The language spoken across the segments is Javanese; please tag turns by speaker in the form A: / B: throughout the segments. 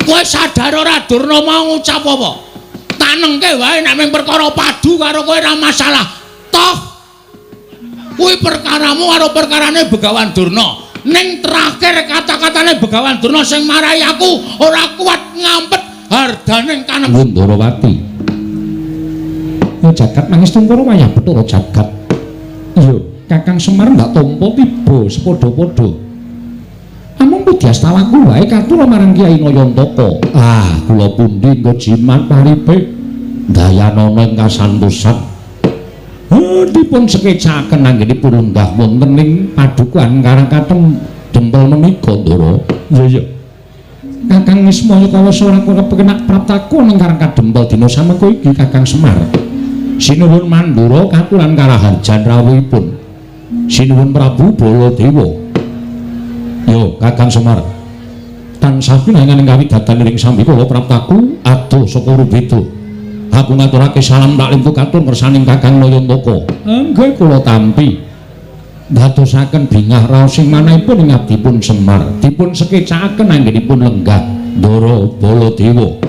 A: Kowe sadar ora Durna mau ngucap apa? Tanengke wae nek mung perkara padu karo kowe ora masalah. Toh kuwi perkaramu karo perkarane Begawan Durna. Ning terakhir kata-katane Begawan Durna sing marai aku ora kuat ngampet hardaning kanem
B: Ndorowati. Ya jagat mangestu karo wayah Bathara jagat. Iya, Kakang Semar ndak tampa tiba sepadha-padha. Amung pudyastawaku wae katura marang Kyai Nayantaka. Ah, kula pundi nggo jimat paripe dayanana ing kasantosan. Dipun sekecaken anggenipun lenggah wonten ing padukuhan Karangkatem Dempel menika, Ndara. Iya, iya. Kakang Nismaya kawasa ora kepenak praptaku ning Karangkadempel dina samengko iki Kakang Semar. Sinuwun Mandura katuran karaharjan rawuhipun. Sinuwun Prabu Baladewa. Yo, Kakang Semar. Tansah pinangan ing kawidatan ing sambikala praptaku adoh saka Rubeda. Aku ngaturake salam taklim katur ngersaning Kakang Nayantaka. Nggih kula tampi. Ndadosaken bingah raos sing manahipun ing abdipun Semar. Dipun sekecakaken anggenipun lenggah Ndara Baladewa.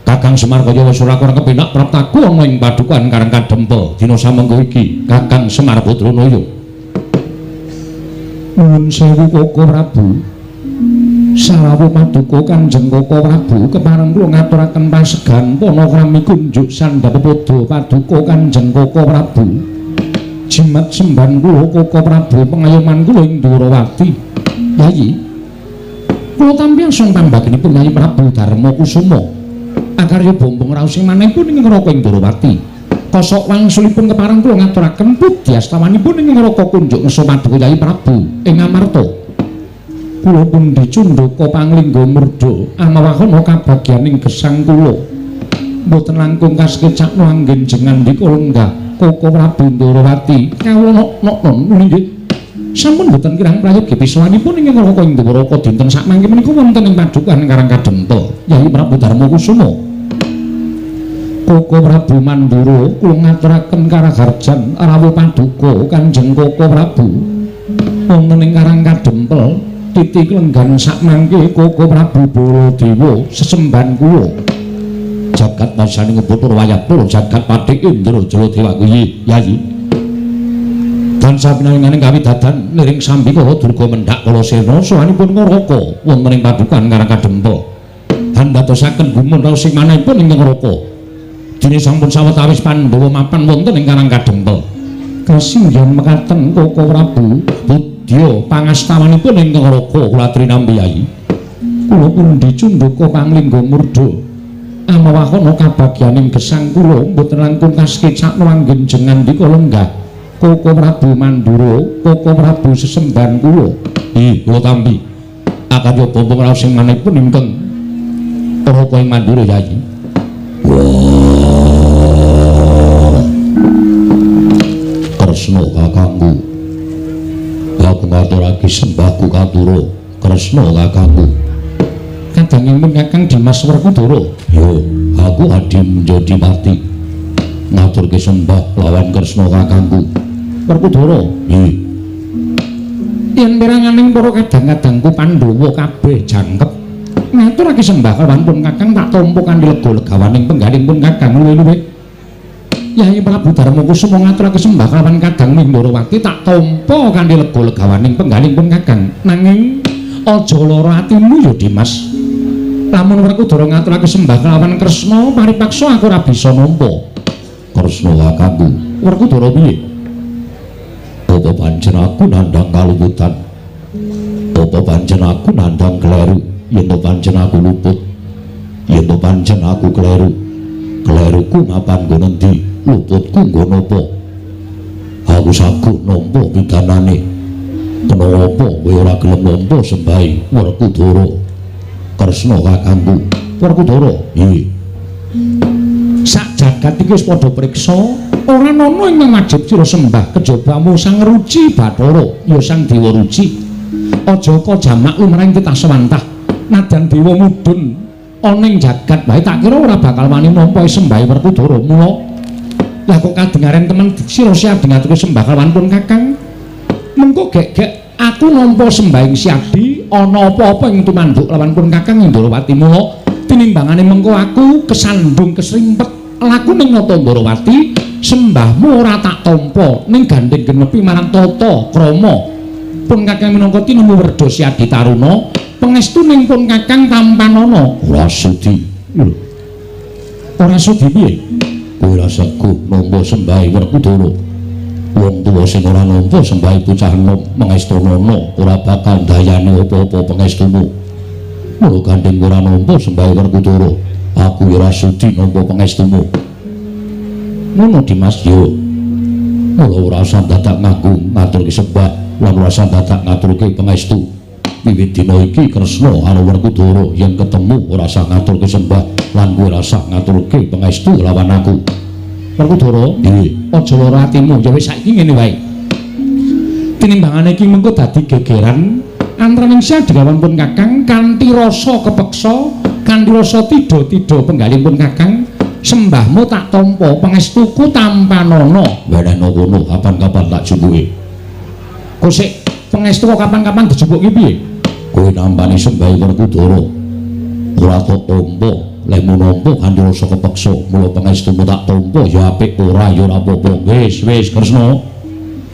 B: Kakang Semar kaya wis ora kurang kepenak praptaku ana ing padukuhan Karangkadempel dina samengko iki. Kakang Semar Badranaya. Nuwun sewu Koko Prabu. Sarawuh paduka Kanjeng Koko Prabu kepareng kula ngaturaken pasegan panakrami kunjuk sandhapepada paduka Kanjeng Koko Prabu. Jimat semban kula Koko Prabu pengayoman kula ing Ndorowati. Yayi. Kula tampi asung pambagenipun Yayi Prabu Darma Kusuma. Akarya bombong raos sing manahipun ing neraka ing Ndorowati. Kosok wangsulipun kepareng kula ngaturaken pudyastawanipun ing neraka kunjuk ngeso paduka Yayi Prabu ing Amarta. Kula pundi cundaka panglingga murda amawahana kabagyaning gesang kula. Mboten langkung kasekecakno anggen jengandika lenggah Koko Prabu Ndorowati. Kawula nok-noknon nggih. Sampun mboten kirang prayogi pisawanipun ing neraka ing Dwaraka dinten sakmangke menika wonten ing padukuhan Karangkadempel Yayi Prabu Darma Kusuma. Koko Prabu Mandura kula ngaturaken karaharjan rawuh paduka Kanjeng Koko Prabu wonten ing Karangkadempel titik lenggan sakmangke Koko Prabu Baladewa sesemban kula. Jagat masaning Bathara wayah pura jagat Patih Indra Jaladewa kuwi Yayi. Tansah pinanganing kawidadan niring sambikala durga mendhak kala sirna sawanipun Ngaraka wonten ing padukuhan Karangkadempel. Handadosaken gumun raos sing manahipun ing Ngaraka. Dene sampun sawetawis Pandhawa mapan wonten ing Karangkadempel. Kasinggihan mekaten Koko Prabu budya pangastawanipun ing Ngaraka kula aturi nampi Yayi. Kula pundi cundaka panglingga murda amawahana kabagyaning gesang kula mboten langkung kasekecakno anggen jengandika lenggah Koko Prabu Mandura, Koko Prabu sesemban kula. Nggih, kula tampi. Akarya bombong raos sing manahipun ingkang Raka ing Mandura Yayi. Wah. Kresna kakangku. Aku ngaturake sembahku katura Kresna kakangku. Kadangipun Kakang Dimas Werkudara. Yo, aku adi menjadi mati. Ngaturke sembah lawan Kresna kakangku. Werkudara. Nggih. Yen peranganing para kadang-kadangku Pandhawa kabeh jangkep ngaturake sembah kelawan pun Kakang tak tampa kanthi lega legawaning penggalihipun Kakang luwih-luwih. Yayi Prabu Darma Kusuma ngaturake sembah kelawan Kadang Mindorowati tak tampa kanthi lega legawaning penggalihipun Kakang. Nanging aja lara atimu ya Dimas. Lamun Werkudara ngaturake sembah kelawan Kresna paripaksa aku ora bisa nampa. Kresna kakangku. Werkudara piye? Apa pancen aku nandhang kaluputan? Apa pancen aku nandhang kleru? Yen to pancen aku luput? Yen to pancen aku kleru? Kleruku mapan nggon endi? Luputku nggon apa? Aku saguh nampa pidanane. Kena apa kowe ora gelem nampa sembahe Werkudara? Kresna kakangku. Werkudara, nggih. Sak jagat iki wis padha priksa, ora ana ingkang wajib sira sembah kejabamu Sang Ruci Bathara, ya Sang Dewa Ruci. Aja kok jamak lumrahing titah sewantah. Nadyan dewa mudhun ana ing jagat wae tak kira ora bakal wani nampa sembahe Werkudara. Mula lah kok kadengaren temen sira siap ngaturke sembah kelawan pun Kakang. Mengko gek-gek aku nampa sembahing Siadi ana apa-apa ing tumanduk lawan pun Kakang Indrawati. Mula
A: Tinimbangane mengko aku kesandung kesrimpet laku ning Nata Ndorowati, sembahmu ora tak tampa ning gandeng genepi marang tata krama. Pun Kakang minangka tinemu werda Si Adi Taruna, pangestuning pun Kakang tampanana.
B: Ora sudi. Lho.
A: Ora sudi piye?
B: Kowe ora sego nampa sembahe Werkudara. Wong tuwa sing ora nampa sembahe bocah enom mengestunana ora bakal ndayani apa-apa pangestumu. Mula gandeng ora nampa sembahe Werkudara, aku ora sudi nampa pangestumu.
A: Ngono Dimas
B: yo. Mula ora usah dadak nganggo ngaturke sembah lan ora usah dadak ngaturke pangestu. Wiwit dina iki Kresna karo Werkudara yen ketemu ora usah ngaturke sembah lan kowe ora usah ngaturke pangestu lawan aku.
A: Werkudara,
B: nggih,
A: aja lara atimu. Ya wis saiki ngene wae. Tinimbangane iki mengko dadi gegeran antaraning Si Adi lawan pun Kakang kanthi rasa kepeksa, kanthi rasa tida-tida penggalih pun Kakang, sembahmu tak tampa, pangestuku tampanana.
B: Wenehno kono kapan-kapan tak jumpuke.
A: Kok sik pangestu kok kapan-kapan dijupuk ki piye?
B: Kowe nampani sembahe Werkudara. Ora tok tampa, lehmu nampa kanthi rasa kepeksa, mula pangestumu tak tampa ya apik ora ya ora apa-apa. Wis wis Kresna.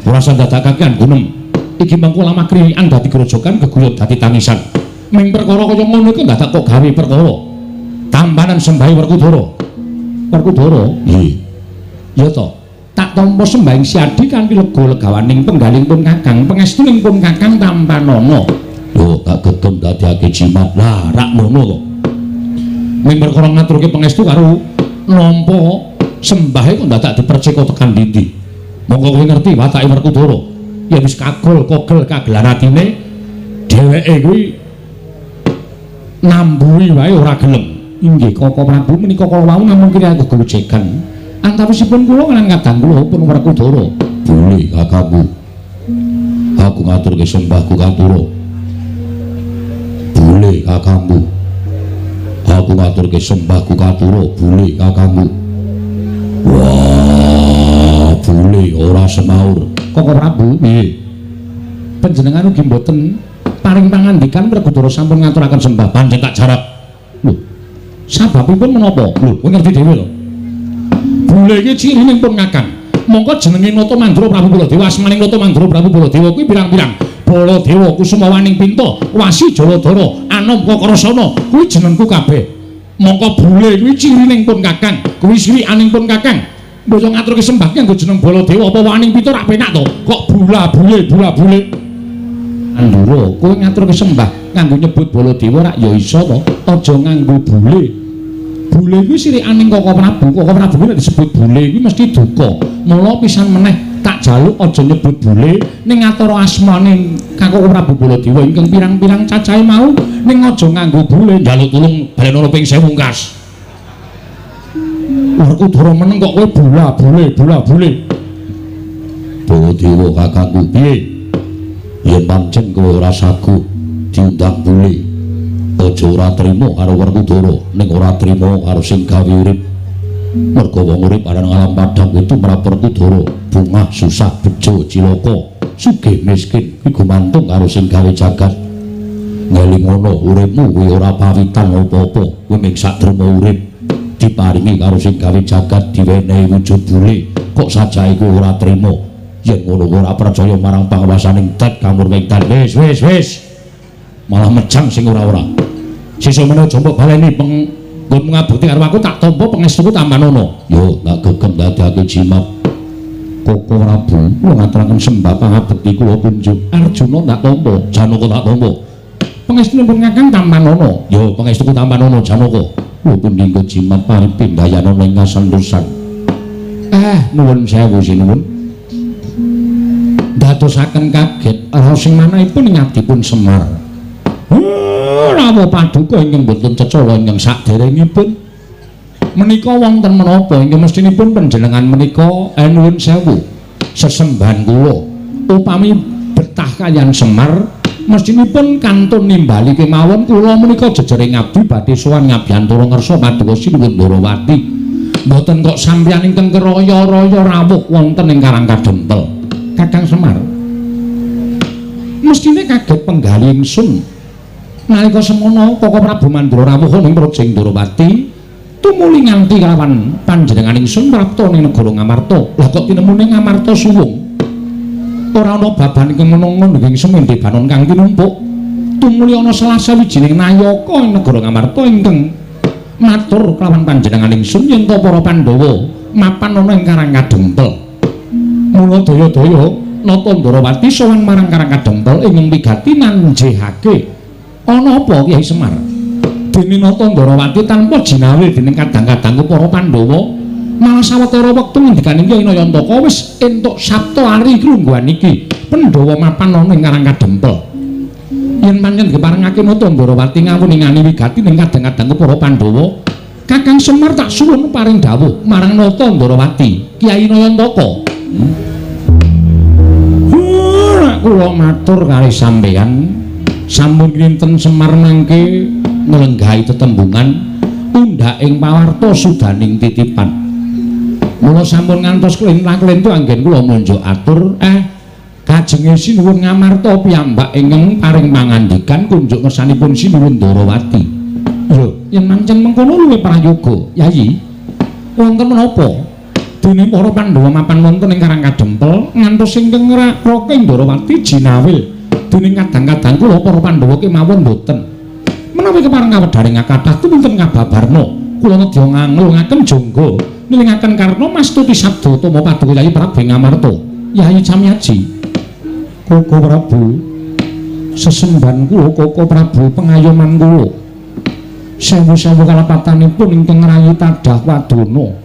A: Ora usah dadak kakean gunem. Iki mengko lamah kriwikan dadi grojogan geguyut dadi tangisan. Ming perkara kaya ngono iku dadak kok gawe perkara. Tampanan sembahe Werkudara. Werkudara,
B: nggih.
A: Ya to. Tak tampa sembahing Si Adi kanthi lega legawaning penggalih pun Kakang, pangestuning pun Kakang tampanana.
B: Yo tak gegem dadiake jimat. Lah rak ngono to.
A: Ming perkara ngaturke pangestu karo nampa sembahe kok dadak dipercika tekan ndi-ndi. Monggo kowe ngerti watake Werkudara. Ya wis kagol kogel kagelan atine dheweke kuwi nambuhi wae ora gelem. Inggih Koko Prabu, menika kala wau namung kira gegojegan. Antawisipun kula lan kadang kula pun Werkudara.
B: Boleh kakangku. Aku ngaturke sembahku katura. Boleh kakangku. Aku ngaturke sembahku katura. Boleh kakangku. Wah, boleh ora semaur.
A: Koko Prabu,
B: nggih.
A: Panjenengan ugi mboten paring pangandikan Werkudara sampun ngaturaken sembah pancen tak jarab. Lho, sababipun menapa? Lho, kowe ngerti dhewe lho. Bule iki cirining pun Kakang. Mongko jenenge Nata Mandura Prabu Baladewa, asmaning Nata Mandura Prabu Baladewa kuwi pirang-pirang. Baladewa Kusumawaning Pinta, Wasi Jaladara, Anom Kakrasana, kuwi jenengku kabeh. Mongko bule kuwi cirining pun Kakang, kuwi sirikaning pun Kakang. Mbok ngaturke sembah ki nganggo jeneng Baladewa apa Waning Pinta rak penak to? Kok bula bule bula bule. Andura, kowe ngaturke sembah nganggo nyebut Baladewa rak ya iso to? Aja nganggo bule. Bule kuwi sirikaning Koko Prabu. Koko Prabu kuwi nek disebut bule kuwi mesti duka. Mula pisan meneh tak jaluk aja nyebut bule ning ngatara asmane Kakoko Prabu Baladewa ingkang pirang-pirang cacahe mau ning aja nganggo bule. Njaluk tulung balenono ping 1000 kas. Werkudara meneng kok kowe bula bule bula bule.
B: Baladewa kakangku piye? Yen pancen kowe ora saguh diundang bule, aja ora trima karo Werkudara, ning ora trima karo sing gawe urip. Merga wong urip aran alam padhang kuwi tumrap Werkudara, bungah susah bejo cilaka, sugih miskin kuwi gumantung karo sing gawe jagat. Ngelingono uripmu kuwi ora pawitan apa-apa, kuwi mung sak derma urip diparingi karo sing gawe jagat diwenehi wujud bule, kok sajake kowe ora trima. Yen ngono ora percaya marang panguwasaning dat kamurwengtan. Wis wis wis.
A: Malah mejang sing ora-ora. Sesuk menawa aja mbok baleni penggonmu ngabekti karo aku tak tampa pangestuku tampanana.
B: Yo tak gegem dadake jimat.
A: Koko Prabu kula ngaturaken sembah pangabekti kula kunjuk. Arjuna tak tampa, Janaka tak tampa. Pangestunipun Kakang tampanana. Yo pangestuku tampanana Janaka.
B: Kula pun nganggo jimat paring pindhayanana ing kasantosan.
A: Nuwun sewu sinuwun. Dadosaken kaget raos sing manahipun ing adipun Semar. Rawuh paduka ingkang boten cecala ingkang saderengipun menika wonten menapa ingkang mestinipun panjenengan menika nuwun sewu sesembahan kula upami betah kaliyan Semar mestinipun kantun nimbali kemawon kula menika jejering abdi badhe sowan ngabiyantara ngersa paduka Sinuwun Ndorowati. Mboten kok sampeyan ingkang keraya-raya rawuh wonten ing Karang Kadempel. Kakang Semar mestine kaget penggalih ingsun. Nalika semono Koko Prabu Mandura rawuh ning Praja Ndrawati tumuli nganti kalawan panjenengan ingsun prapta ning negara Ngamarta. Lah kok tinemune Ngamarta suwung? Ora ana baban ingkang menenga ing semende banon kang tinumpuk. Tumuli ana salah sawijining nayaka ing negara Ngamarta ingkang matur kelawan panjenengan ingsun yen to para Pandhawa mapan ana ing Karang Kadempel. Mula daya-daya Nata Ndrawati sowan marang Karang Kadempel ing wigati nanjehake. Ana apa Kyai Semar? Dene Nata Ndrawati tanpa jinawe dening kadang-kadangku para Pandhawa, malah sawetara wektu ngendikaning Kyai Nayantaka wis entuk sabta ari klungguhan iki. Pandhawa mapan ana ing Karang Kadempel. Yen pancen diparengake Nata Ndrawati ngawuningani wigati ning kadang-kadangku para Pandhawa, Kakang Semar tak suwun paring dawuh marang Nata Ndrawati, Kyai Nayantaka. Kula matur kali sampeyan sampun kinten Semar mangke nglenggahi tetembungan undhak ing pawarta sudaning titipan. Mula sampun ngantos klentang-klentu anggen kula munjuk atur kajenge sinuwun Ngamarta piyambak ingkang paring pangandikan kunjuk ngersanipun Sinuwun Ndrawati. Lho, yen mancen mengkono luwih prayoga, Yayi. Wonten menapa? Dene para Pandhawa mapan wonten ing Karang Kadempel ngantos ingkang Raka Ndrawati jinawil dening kadang-kadang kula para Pandhawa kemawon boten. Menawi kepareng kawedharing kathah tuminten kababarna, kula nedya nganglungaken jangga nilingaken karna mastuti sabda utama paduka Yayi Prabu Ngamarta. Yayi Camyaji, Koko Prabu, sesembahan kula Koko Prabu pengayoman kula. Sewu-sewu kalepatanipun ingkang ngrayi tadah wadana.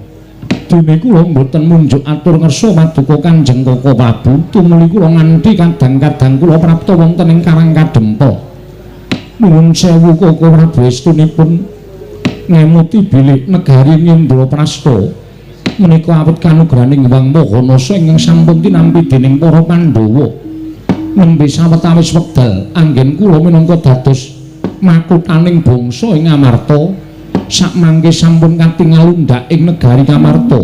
A: Dene kula mboten munjuk atur ngersa paduka Kanjeng Koko Prabu, tumuli kula nganti kadang-kadang kula prapta wonten ing Karang Kadempel. Nuwun sewu Koko Prabu estunipun ngemuti bilih negari Indraprasta menika awit kanugrahaning Hyang Maha ingkang sampun tinampi dening para Pandhawa. Nembe sawetawis wekdal anggen kula minangka dados makuthaning bangsa ing Ngamarta sakmangke sampun katingal undhak ing negari Ngamarta.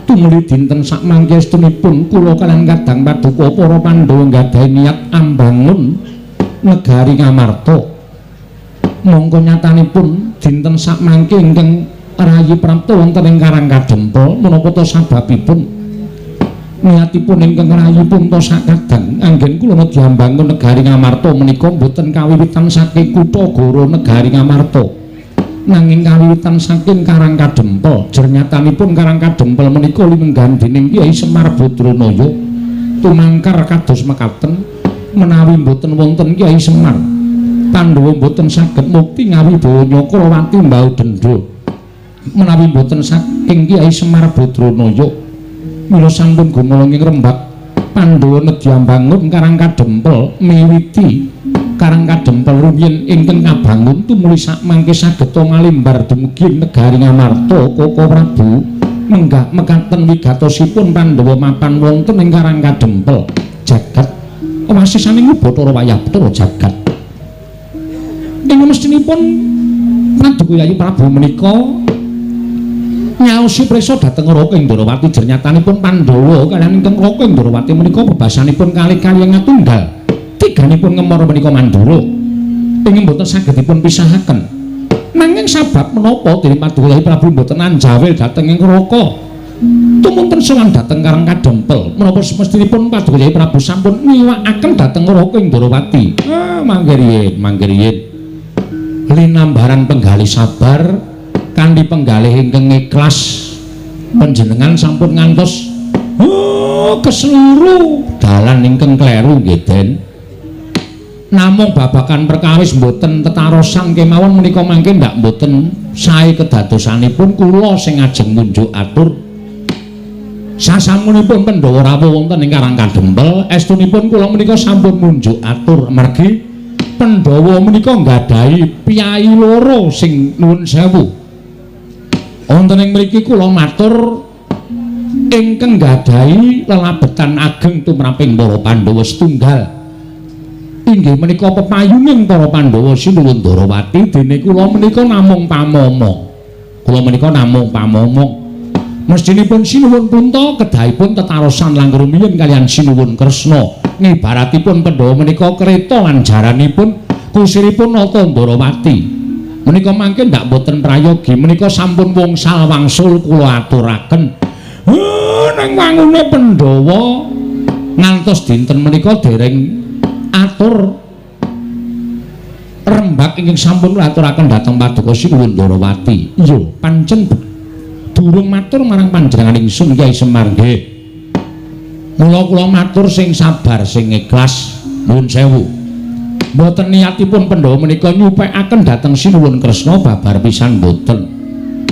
A: Tumuli dinten sakmangke estunipun kula kaliyan kadang paduka para Pandhawa nggadahi niat ambangun negari Ngamarta. Mongko nyatanipun dinten sakmangke ingkang rayi prapta wonten ing Karang Kadempel menapa ta sababipun niatipun ingkang rayi punta sakadang anggen kula nedya ambangun negari Ngamarta menika boten kawiwitan saking kutha goro negari Ngamarta, nanging kawiwitan saking Karang Kadempel. Jernyatanipun Karang Kadempel menika linenggahan dening Kyai Semar Badranaya tumangkar kados mekaten menawi boten wonten Kyai Semar, Pandhawa boten saged mukti ngawibawa Nyakrawati mbau dendha. Menawi boten saking Kyai Semar Badranaya, mila sampun gumelung ing rembag Pandhawa nedya mbangun Karang Kadempel miwiti Karang Kadempel rumiyin ingkang kabangun tumuli sakmangke saged malimbar dumugi negari Ngamarta. Koko Prabu menggah mekaten wigatosipun Pandhawa mapan wonten ing Karang Kadempel jagat wasisaning Bathara Wayah Bathara jagat. Ing mestinipun Paduka Yayi Prabu menika nyaosi prisa dhateng Raka Indrawati. Jernyatanipun Pandhawa kaliyan ingkang Raka Indrawati menika bebasanipun kalih-kalih ngatunggal. Tiganipun ngemor menika Mandura ing mboten saged dipun pisahaken. Nanging sabab menapa dening Paduka Yayi Prabu mboten anjawil dhateng ing Raka tumunten sowan dhateng Karang Kadempel? Menapa semestinipun Paduka Yayi Prabu sampun ngiwakaken dhateng Raka Indrawati? Mangke riyin, mangke riyin. Linambaran penggalih sabar kanthi penggalih ingkang ikhlas panjenengan sampun ngantos keseluruh dalan ingkang kleru nggih Den. Namung babagan perkawis mboten tetarosan kemawon menika mangke ndak mboten sae kedadosanipun kula sing ajeng munjuk atur. Sasampunipun Pandhawa rawuh wonten ing Karang Kadempel, estunipun kula menika sampun munjuk atur amargi Pandhawa menika nggadahi piyayi loro sing nuwun sewu. Wonten ing mriki kula matur ingkang nggadahi lelabetan ageng tumraping para Pandhawa setunggal. Inggih menika pepayuning para Pandhawa Sinuwun Ndrawati, dene kula menika namung pamomong. Kula menika namung pamomong. Mestinipun Sinuwun Punta kedahipun tetarosan langkung rumiyin kaliyan Sinuwun Kresna. Ngibaratipun Pandhawa menika kereta lan jaranipun Kusiripun Nata Ndorowati. Menika mangke ndak boten prayogi, menika sampun wongsal wangsul kula aturaken. Nang wangune Pandhawa ngantos dinten menika dereng atur rembag ingkang sampun kula aturaken dhateng Paduka Sinuwun Ndorowati. Iya, pancen durung matur marang panjenengan ingsun Kyai Semar nggih. Mula kula matur sing sabar sing ikhlas, nuwun sewu. Mboten niatipun Pandhawa menika nyupekaken dhateng Sinuwun Kresna babar pisan mboten.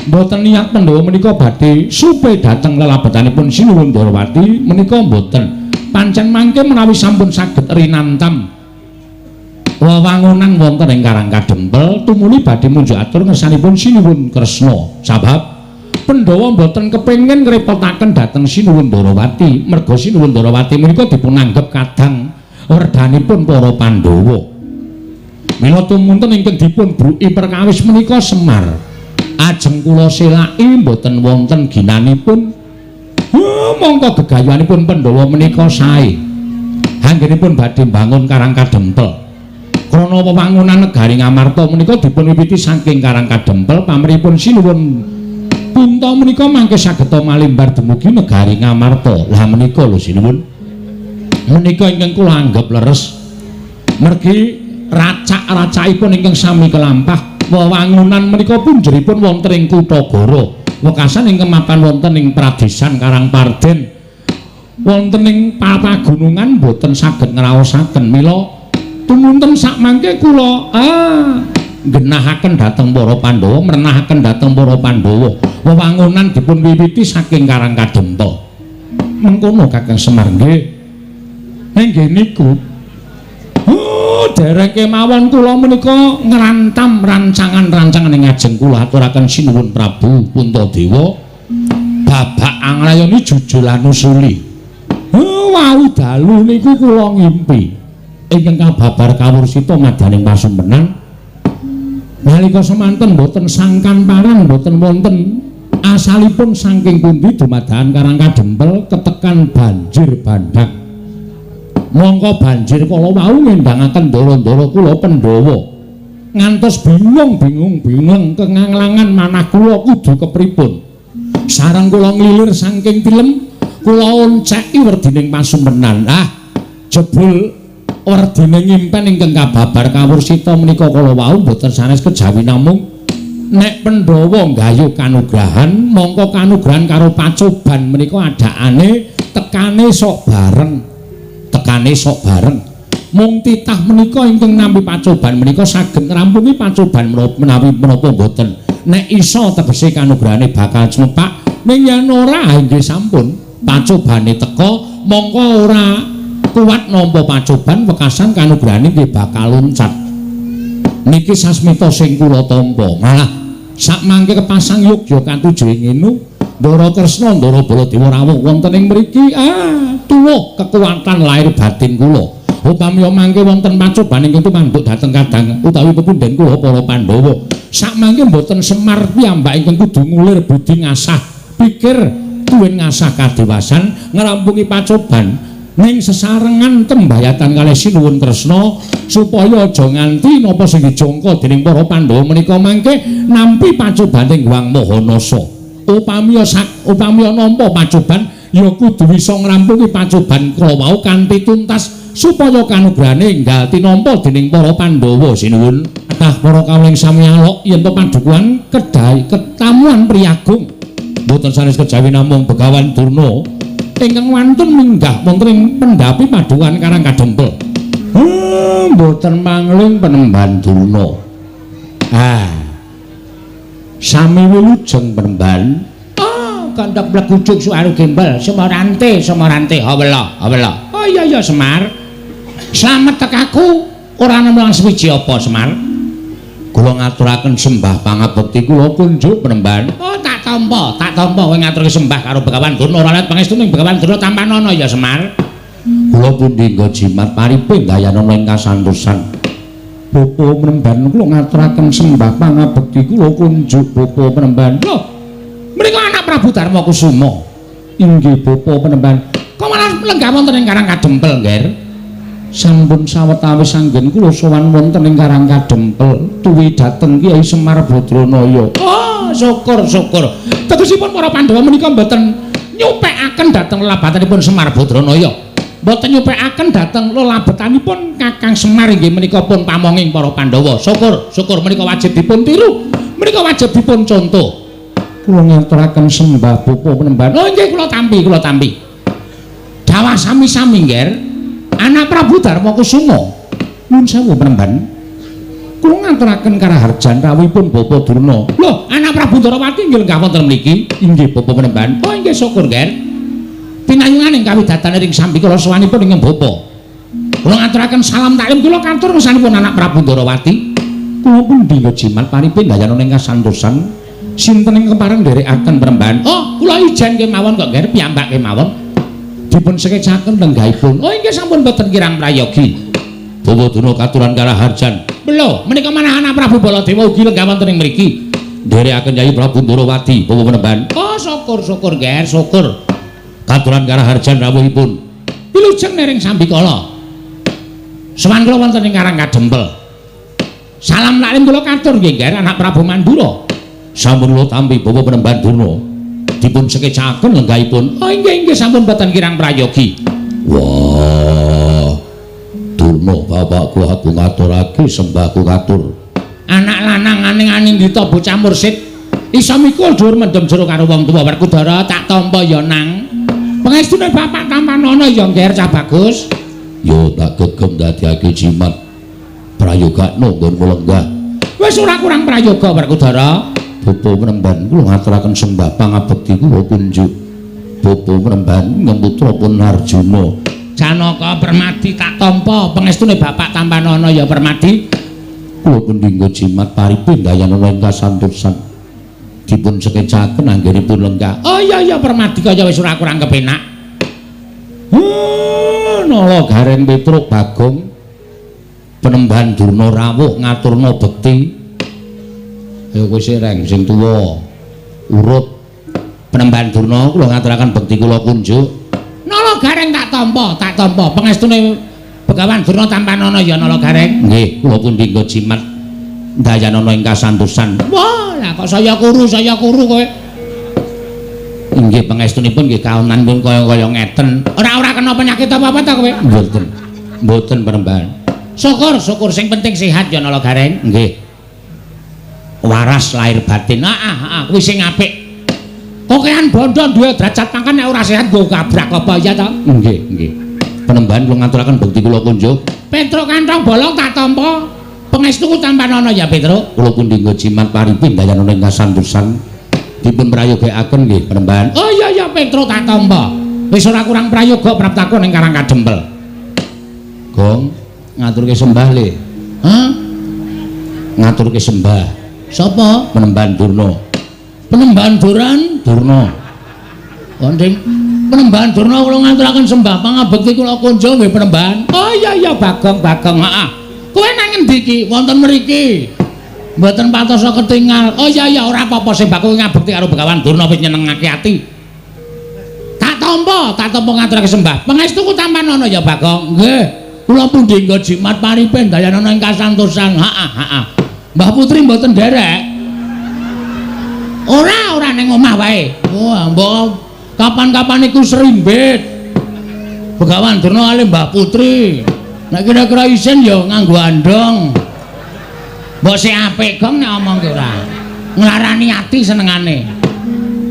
A: Mboten niat Pandhawa menika badhe supe dhateng lelabetanipun Sinuwun Ndorowati menika mboten. Pancen mangke menawi sampun saged rinantam wewangunan wonten ing Karang Kadempel tumuli badhe munjuk atur ngersanipun Sinuwun Kresna. Sabab Pandhawa mboten kepengin ngrepotaken dhateng Sinuwun Ndorowati, merga Sinuwun Ndorowati menika dipunanggep kadang werdanipun para Pandhawa. Mila tumunten ingkang dipun bruki perkawis menika Semar. Ajeng kula selaki mboten wonten ginanipun. Mongko gegayuhanipun Pandhawa menika sae. Anggenipun badhe mbangun Karang Kadempel. Krana wewangunan negari Ngamarta menika dipun wiwiti saking Karang Kadempel, pamrihipun Sinuwun Punta menika mangke sageta malimbar dumugi negari Ngamarta. Lah menika lho Sinuwun. Menika ingkang kula anggep leres. Mergi racak-racakipun ingkang sami kelampah wewangunan menika punjeripun wonten ing Kutagara. Wekasan ingkang mapan wonten ing Pradesan Karangparden. Wonten ing pagunungan boten saged ngraosaken. Mila tumunten sakmangke kula genahaken dhateng para Pandhawa, merenahaken dhateng para Pandhawa. Wewangunan dipun wiwiti saking Karang Kadempel. Mengkono Kakang Semar nggih. Nggih niku. Oh, dereng kemawon kula menika ngrantam rancangan-rancangan ing ngajeng kula aturaken Sinuwun Prabu Puntadewa. Babak anglayoni jujul anusuli. Oh, wau dalu niku kula ngimpi ingkang kababar kawursita madyaning pasumpenan. Nalika semanten mboten sangkan parang, mboten wonten asalipun saking pundi dumadakan Karang Kadempel ketekan banjir bandhang. Mongko banjir kala wau ngendangaken ndara-ndara kula Pandhawa. Ngantos bingung-bingung bingung kenganglangan manah kula kudu kepripun. Sareng kula nglilir saking tilem, kula onceki werdining pasumpenan. Ah, jebul werdine ngimpen ingkang kababar kawursita menika kala wau mboten sanes kejawi namung nek Pandhawa nggayuh kanugrahan, mongko kanugrahan karo pacoban menika adakane tekane sok bareng. Tekane sok bareng. Mung titah menika ingkang nampi pacoban menika saged ngrampungi pacoban menawi menapa mboten. Nek iso tegese kanugrahane bakal cumepak, ning yen ora nggih sampun pacobane teka mongko ora kuat nampa pacoban wekasan kanugrahane nggih bakal loncat. Niki sasmita sing kula tampa. Malah sakmangke kepasang yogya katuju ing ngenu Ndara Kresna Ndara Baladewa rawuh wonten ing mriki, tuwuh kekuatan lahir batin kula. Upami mangke wonten pacoban ingkang tumanduk dhateng kadang utawi pepundhen kula para Pandhawa. Sakmangke mboten Semar piyambak ingkang kudu ngulir budi ngasah pikir tuwin ngasah kadewasan ngrampungi pacoban ning sesarengan tembayatan kalih Sinuwun Kresna supaya aja nganti napa sing dijangka dening para Pandhawa menika mangke nampi pacobane Hyang Mahanasa. Upami nampa pacoban ya kudu bisa ngrampungi pacoban kala wau kanthi tuntas supaya kanugrahane enggal tinampa dening para Pandhawa. Sinuwun. Kathah para kawula ing sami alok yen to padukuhan kedai ketamuan priyagung mboten sanes kejawi namung Begawan Durna ingkang wantun minggah wonten ing pendhapi padukuhan Karang Kadempel. Mboten mangling penemban Durna. Ah. Sami wilujeng penemban. Oh, kandhak blegujuk suaru gembel, Semarante, Semarante, hawela, hawela. Oh iya iya Semar. Slamet tekaku ora nemu suwiji apa Semar? Kula ngaturaken sembah pangabekti kula kunjuk penemban. Oh, tak tampa, tak tampa kowe ngaturke sembah karo Begawan Durna ora let pangestu ning Begawan Durna tampanana ya Semar. Kula pundi nggo jimat paripe gayanana ing kasantosan. Bapa penemban kula ngaturaken sembah pangabekti kula kunjuk bapa penemban. Lho, menika anak Prabu Darma Kusuma. Inggih bapa penemban. Kok malah lenggah wonten ing Karang Kadempel, Ngger? Sampun sawetawis anggen kula sowan wonten ing Karang Kadempel tuwi dhateng Kyai Semar Badranaya. Oh, syukur syukur. Tegesipun para Pandhawa menika mboten nyupekaken dhateng lelabatanipun Semar Badranaya. Mboten nyupekaken dhateng lelabetanipun Kakang Semar inggih menika pun pamonging para Pandhawa. Syukur, syukur menika wajib dipun tiru. Menika wajib dipun contoh. Kula ngaturaken sembah bapa penemban. Oh nggih kula tampi, kula tampi. Dawah sami-sami, Ngger. Anak Prabu Darma Kusuma. Nuwun sewu penemban. Kula ngaturaken karaharjan rawuhipun Bapa Durna. Lho, anak Prabu Ndarawati nggih lenggah wonten mriki. Inggih bapa penemban. Oh nggih syukur, Ngger. Pinayungan ing kawidatane ring sambikala sowanipun ing bapa. Kula ngaturaken salam taklim kula katur ngersanipun anak Prabu Ndarawati. Kula pundi jimat paripe ndayana ing kasantosan. Sinten ing kepareng nderekaken penemban? Oh, kula ijen kemawon kok, Ngger, piyambak kemawon. Dipun sekecaken lenggahipun. Oh, inggih sampun boten kirang prayogi.
B: Bawa Durna katuran karaharjan.
A: Lho, menika manah anak Prabu Baladewa ugi lenggah wonten ing mriki.
B: Nderekaken Yayi Prabu Ndarawati, Bawa penemban.
A: Oh, syukur syukur, Ngger, syukur.
B: Katuran karaharjan rawuhipun.
A: Wilujeng nering sambikala. Sowan kula wonten ing Karang Kadempel. Salam taklim kula katur nggih, Ngger, anak Prabu Mandura.
B: Sampun kula tampi Bawa penemban Durna. Dipun sekecaken lenggahipun.
A: Oh inggih inggih sampun boten kirang prayogi.
B: Wah. Durna bapakku aku ngaturake sembahku katur.
A: Anak lanang aning-aning dita bocah mursid iso mikul dhuwur mendem jero karo wong tuwa. Werkudara tak tampa ya nang. Pangestune bapak tampanono ya Ngger cah bagus.
B: Yo tak gegem dadiake jimat. Prayogakno nggonmu lenggah.
A: Wis ora kurang prayoga Werkudara.
B: Bapa penemban kula ngaturaken sembah pangabekti kula kunjuk. Bapa penemban putra pun Arjuna.
A: Janaka Permadi tak tampa pangestune bapak tampanono ya Permadi.
B: Kula pendinggo jimat paripe ndayana ing kasantosan. Dipun sekecaken anggenipun lenggah.
A: Oh iya iya Permadi kaya wis ora kurang kepenak.
B: Nala Gareng Petruk Bagong penemban Durna rawuh ngaturna bekti. Ayo kowe sik reng sing tuwa. Urut
A: penemban Durna kula ngaturaken bekti kula kunjuk. Nala Gareng tak tampa, tak tampa pangestune Begawan Durna tampanono ya Nala Gareng.
B: Nggih, kula pundi nggo jimat ndayanana ing kasantosan.
A: Wah, lah kok saya kuru kowe.
B: Inggih pangestunipun nggih kaonan pun kaya-kaya ngeten.
A: Ora-ora kena penyakit apa-apa ta kowe?
B: Mboten. Mboten penemban.
A: Syukur, syukur sing penting sehat ya Nala Gareng.
B: Nggih. Waras lahir batin.
A: Heeh, heeh, kuwi sing apik. Kokean bondo duwe derajat pangkat nek ora sehat nggo kabrak apa ya ta?
B: Nggih, nggih. Penemban kula ngaturaken bekti kula kunjuk.
A: Petruk kantong bolong tak tampa. Pangestuku tampanono ya Petruk.
B: Kula pundi nggo jimat paripe ndayana ing kasantosan. Dipun prayogakaken nggih penemban.
A: Oh iya iya Petruk tak tampa. Wis ora kurang prayoga praptaku ning Karang Kadempel.
B: Gong ngaturke sembah le.
A: Hah?
B: Ngaturke sembah.
A: Sapa?
B: Penemban Durna.
A: Penemban Duran?
B: Durna.
A: Konding Penemban Durna kula ngaturaken sembah pangabekti kula kunjung nggih penemban. Oh iya iya Bagong Bagong heeh. Kowe nang ngendi iki? Wonten mriki. Mboten patosa ketingal. Oh iya iya ora apa-apa sembahku ngabekti karo Begawan Durna wis nyenengake ati. Tak tampa, tak tampa ngaturake sembah. Pangestuku tampanono ya Bagong. Nggih. Kula pundi nggo jimat paripe ndayanana ing kasantosan. Heeh heeh. Mbah Putri mboten nderek. Ora, ora ning omah wae. Wah, mbok kapan-kapan iku serimbit. Begawan Durna kali Mbah Putri. Nek kira-kira isin ya nganggo andong. Mbok sik apik gong nek omong ki ora. Nglarani ati senengane.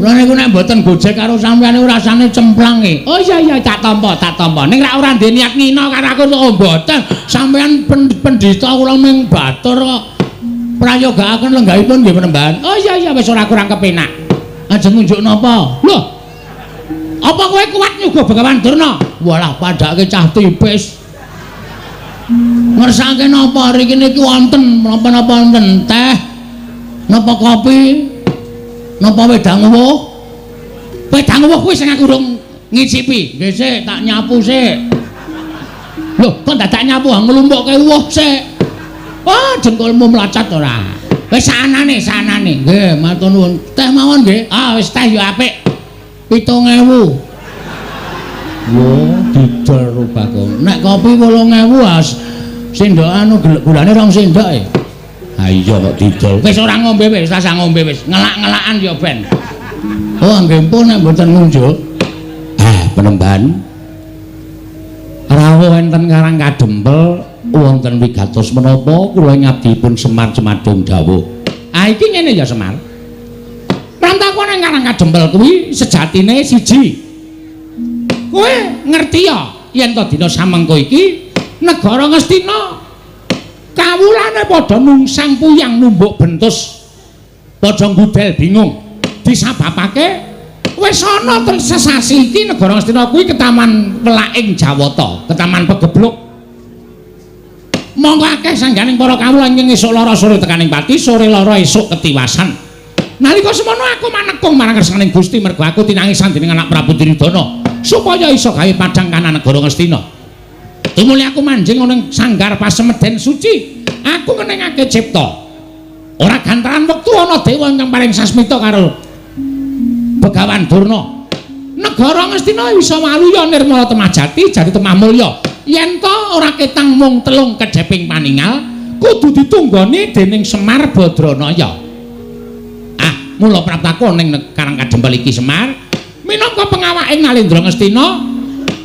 A: Kula niku nek mboten gojek karo sampeyan niku rasane cemplang e. Oh iya iya tak tampa, tak tampa. Ning rak ora ndek niat ngina karo aku oh mboten. Sampeyan pendhita kula ming batur kok. Prayogakaken lenggahipun nggih penemban. Oh iya iya wis ora kurang kepenak. Ajeng ngunjuk napa? Lho. Apa kowe kuat nyuguh Begawan Durna? Walah padhake cah tipis. Ngersake napa riki niki wonten napa-napa wonten teh, napa kopi, napa wedang uwuh? Wedang uwuh kuwi sing aku urung ngicipi. Nggih sik tak nyapu sik. Lho, kok dadak nyapu nglumpukke uwuh sik. Wah, jengkolmu mlacat ora. Wis sanane, sanane. Nggih, matur nuwun. Teh mawon nggih. Ah, wis teh ya apik. 7000. Lho, Didol ro Bagong. Nek kopi 8000 as sendok anu gulane 2 sendok e. Ha iya kok didol. Wis ora ngombe wis, rasah ngombe wis. Ngelak-ngelakan ya ben. Oh nggih pun nek mboten ngunjuk.
B: Ah, penemban. Rawuh enten Karang Kadempel wonten wigatos menapa kula ngabdipun Semar Cemadung dawuh.
A: Ah iki ngene ya Semar. Prantaku nang Karang Kadempel kuwi sejatine siji. Kowe ngerti ya yen to dina samengko iki negara Ngastina kawulane padha nungsang puyang numbuk bentus. Padha ngudel bingung. Disababake wis ana sesasi iki negara Ngastina kuwi ketaman welaking Jawata, ketaman pegebluk. Monggo akeh sangganing para kawula ingkang esuk lara sore tekaning pati, sore lara esuk ketiwasan. Nalika semono aku manekung marang kersaning Gusti mergo aku tinangisan dening anak Prabu Duryudana supaya iso gawe padhang kanan negara Ngastina. Tumuli aku manjing ana ing sanggar pasemeden suci, aku ngenengake cipta. Ora gantaran wektu ana dewa ingkang paring sasmita karo Begawan Durna. Negara Ngastina bisa waluya nirmala temah jati jati temah mulya. Yen to ora ketang mung telung kedheping paningal, kudu ditunggoni dening Semar Badranaya. Ah, mula praptaku ning Karang Kadempel iki Semar, minangka pengawaking Nalendra Ngastina,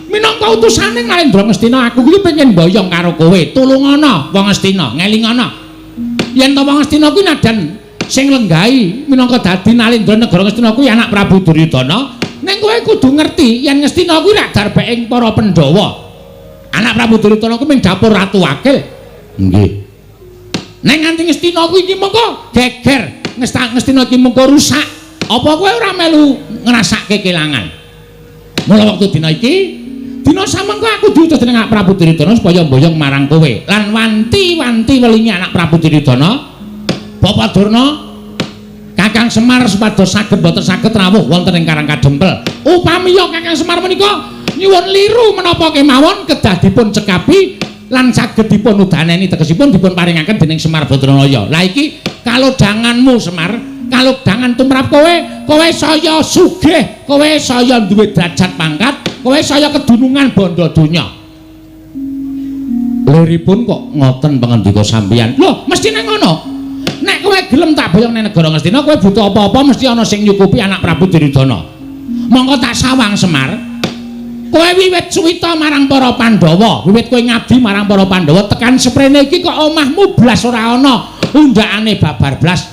A: minangka utusane Nalendra Ngastina, aku iki pengen mboyong karo kowe. Tulungana wong Ngastina, ngelingana. Yen to wong Ngastina kuwi nadan sing lenggahi minangka dadi Nalendra negara Ngastina kuwi anak Prabu Duryudana, ning kowe kudu ngerti yen Ngastina kuwi rak darbeking para Pandhawa. Anak Prabu Duryudana kuwi ming dapur ratu wakil.
B: Nggih.
A: Ning nganti Ngastina kuwi iki mengko geger, Ngastina iki mengko rusak. Apa kowe ora melu ngrasake kelangan? Mula wektu dina iki, dina samengko aku diutus dening anak Prabu Duryudana supaya mboyong marang kowe. Lan wanti-wanti welingi anak Prabu Duryudana, Bapak Durna, Kakang Semar supados saged boten saged rawuh wonten ing Karang Kadempel. Upamiya Kakang Semar menika nyuwun liru menapa kemawon kedah dipun cekapi lan saged dipun udaneni, tegesipun dipun paringaken dening Semar Badranaya. Lah iki kalodhanganmu Semar, kalodhangan tumrap kowe, kowe saya sugih, kowe saya duwe derajat pangkat, kowe saya kedunungan bondo donya.
B: Liripun kok ngoten pangandika sampeyan?
A: Lho, mestine ngono. Nek kowe gelem tak boyong ning negara Ngastina, kowe butuh apa-apa mesti ana sing nyukupi anak Prabu Duryudana. Monggo tak sawang Semar. Kowe wiwit suwita marang para Pandhawa, wiwit kowe ngabdi marang para Pandhawa tekan seprene iki kok omahmu blas ora ana, undakane babar blas.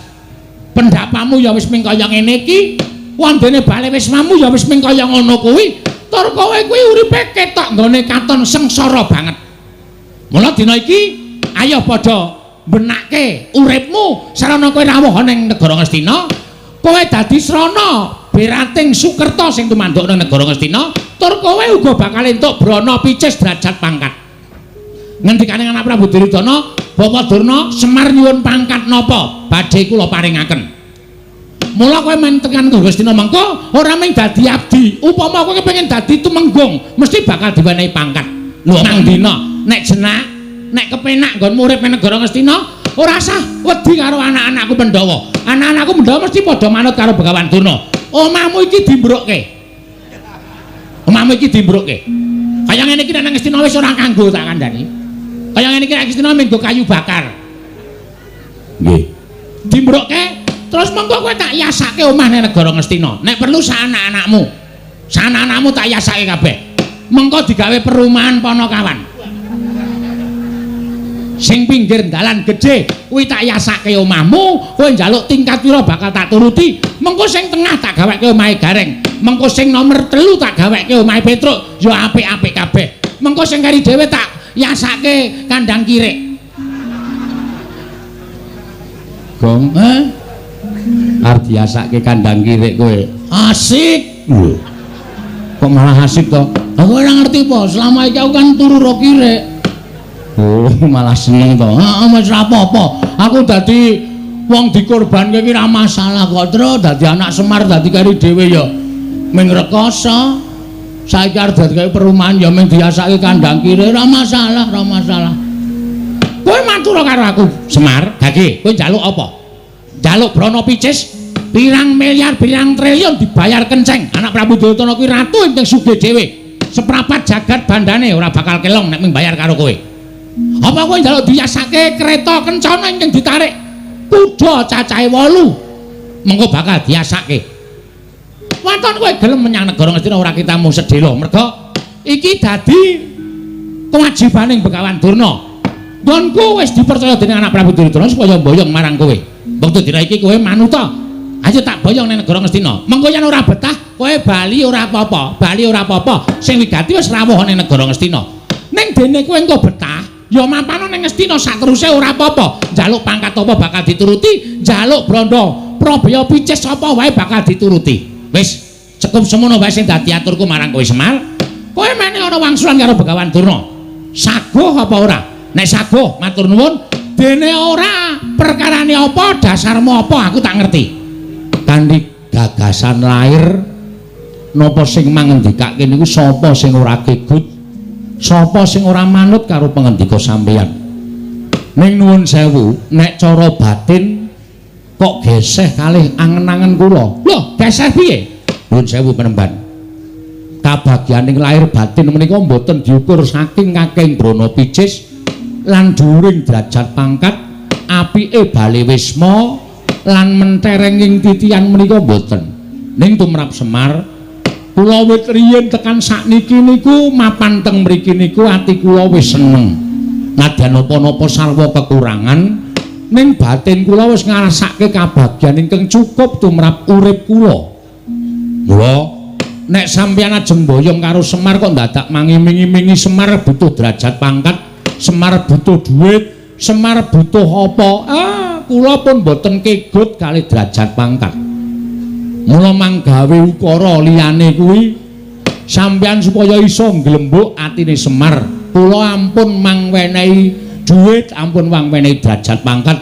A: Pendapamu ya wis ming kaya ngene iki, wondene bale wismamu ya wis ming kaya ngono kuwi. Tur kowe kuwi uripe ketok nggone katon sengsara banget. Mula dina iki ayo padha benake uripmu sarana kowe rawuh ning negara Ngastina, kowe dadi srana berating Sukerta sing tumanduk nang negara Ngastina, tur kowe uga bakal entuk brana picis derajat pangkat. Ngendikane anak Prabu Duryudana, Bapak Durna, Semar nyuwun pangkat napa badhe kula paringaken. Mula kowe men tekan Ngastina mengko ora mung dadi abdi, upama kowe kepengin dadi tumenggung mesti bakal diwenehi pangkat. Lho nang dina nek jenak, nek kepenak nggonmu urip ning negara Ngastina, ora usah wedi karo anak-anakku Pandhawa. Anak-anakku Pandhawa mesti padha manut karo Begawan Durna. Omahmu iki dimbrukke. Omahmu iki dimbrukke. Kaya ngene iki nek nang Ngastina wis ora kanggo tak kandhani. Kaya ngene iki nek Ngastina mung nggo kayu bakar.
B: Nggih.
A: Dimbrukke terus mengko kowe tak yasake omah ning negara Ngastina. Nek perlu sak anak-anakmu. Sak anak-anakmu tak yasake kabeh. Mengko digawe perumahan Ponokawan. Sing pinggir dalan gedhe kuwi tak yasake omahmu, kowe njaluk tingkat pira bakal tak turuti. Mengko sing tengah tak gaweke omahe Gareng, mengko sing nomor 3 tak gaweke omahe Petruk, ya apik-apik kabeh. Mengko sing kari dhewe tak yasake kandang kirik.
B: Gong, arep diyasake kandang kirik kowe.
A: Asik.
B: Lho. Kok malah asik to?
A: Aku ora ngerti po, selama iki aku kan turu ro kirik.
B: Oh, malah seneng to.
A: Heeh, wis ora apa-apa. Aku dadi wong dikorbanke iki ora masalah kok, Tru. Dadi anak Semar dadi kari dhewe ya ming rekoso. Saiki arep dadi kaya perumahan ya ming diasake kandang kire, ora masalah, ora masalah. Kowe matur karo aku, Semar, gage, kowe njaluk apa? Njaluk brana picis pirang miliar, pirang triliun dibayar kenceng. Anak Prabu Duryudana kuwi ratu ingkang sugih dhewe. Seprapat jagat bandane ora bakal kelong nek mung bayar karo kowe. Apa kowe njaluk diyasake kereta kencana ingkang ditarik kuda cacahe 8? Mengko bakal diasake. Waton kowe gelem menyang negara Ngastina ora kita mung sedhela, merga iki dadi kewajibaning Begawan Durna. Nggonku wis dipercaya dening anak Prabu Duryudana supaya mboyong marang kowe. Wektu dina iki kowe manuta. Ayo tak boyong ning negara Ngastina. Mengko yen ora betah, kowe bali ora apa-apa, bali ora apa-apa. Sing wigati wis rawuh ning negara Ngastina. Ning dene kowe engko betah, ya mapano ning Ngastina sateruse ora apa-apa. Njaluk pangkat apa bakal dituruti, njaluk brandha Prabaya picis apa wae bakal dituruti. Wis cukup semono wae sing dadi aturku marang kowe Semar. Kowe mene ana wangsulan karo Begawan Durna. Saguh apa ora? Nek saguh matur nuwun, dene ora perkarane apa, dasarmu apa aku tak ngerti.
B: Kanthi gagasan lair napa sing mangendikake niku sapa sing ora kegut, sapa sing ora manut karo pangendika sampeyan. Ning nuwun sewu, nek cara batin kok geseh kalih angen-angen kula.
A: Lho, geseh piye?
B: Nuwun sewu penemban. Kabagyaning lahir batin menika mboten diukur saking kakeng brana picis lan dhuwuring derajat pangkat, apike bale wisma lan menterenging titian menika mboten. Ning tumrap Semar, kula wit riyin tekan sakniki niku mapan teng mriki niku ati kula wis seneng. Nadyan napa-napa sarwa kekurangan, ning batin kula wis ngrasake kabagyan ingkang cukup tumrap urip kula. Mula nek sampeyan ajeng boyong karo Semar kok dadak mangiming-imingi Semar butuh derajat pangkat, Semar butuh duit, Semar butuh apa? Ah, kula pun mboten kegut kalih derajat pangkat. Mula manggawe ukara liyane kuwi sampeyan supaya iso nglembuk atine Semar. Kula ampun mangwenehi duit, ampun mangwenehi derajat pangkat.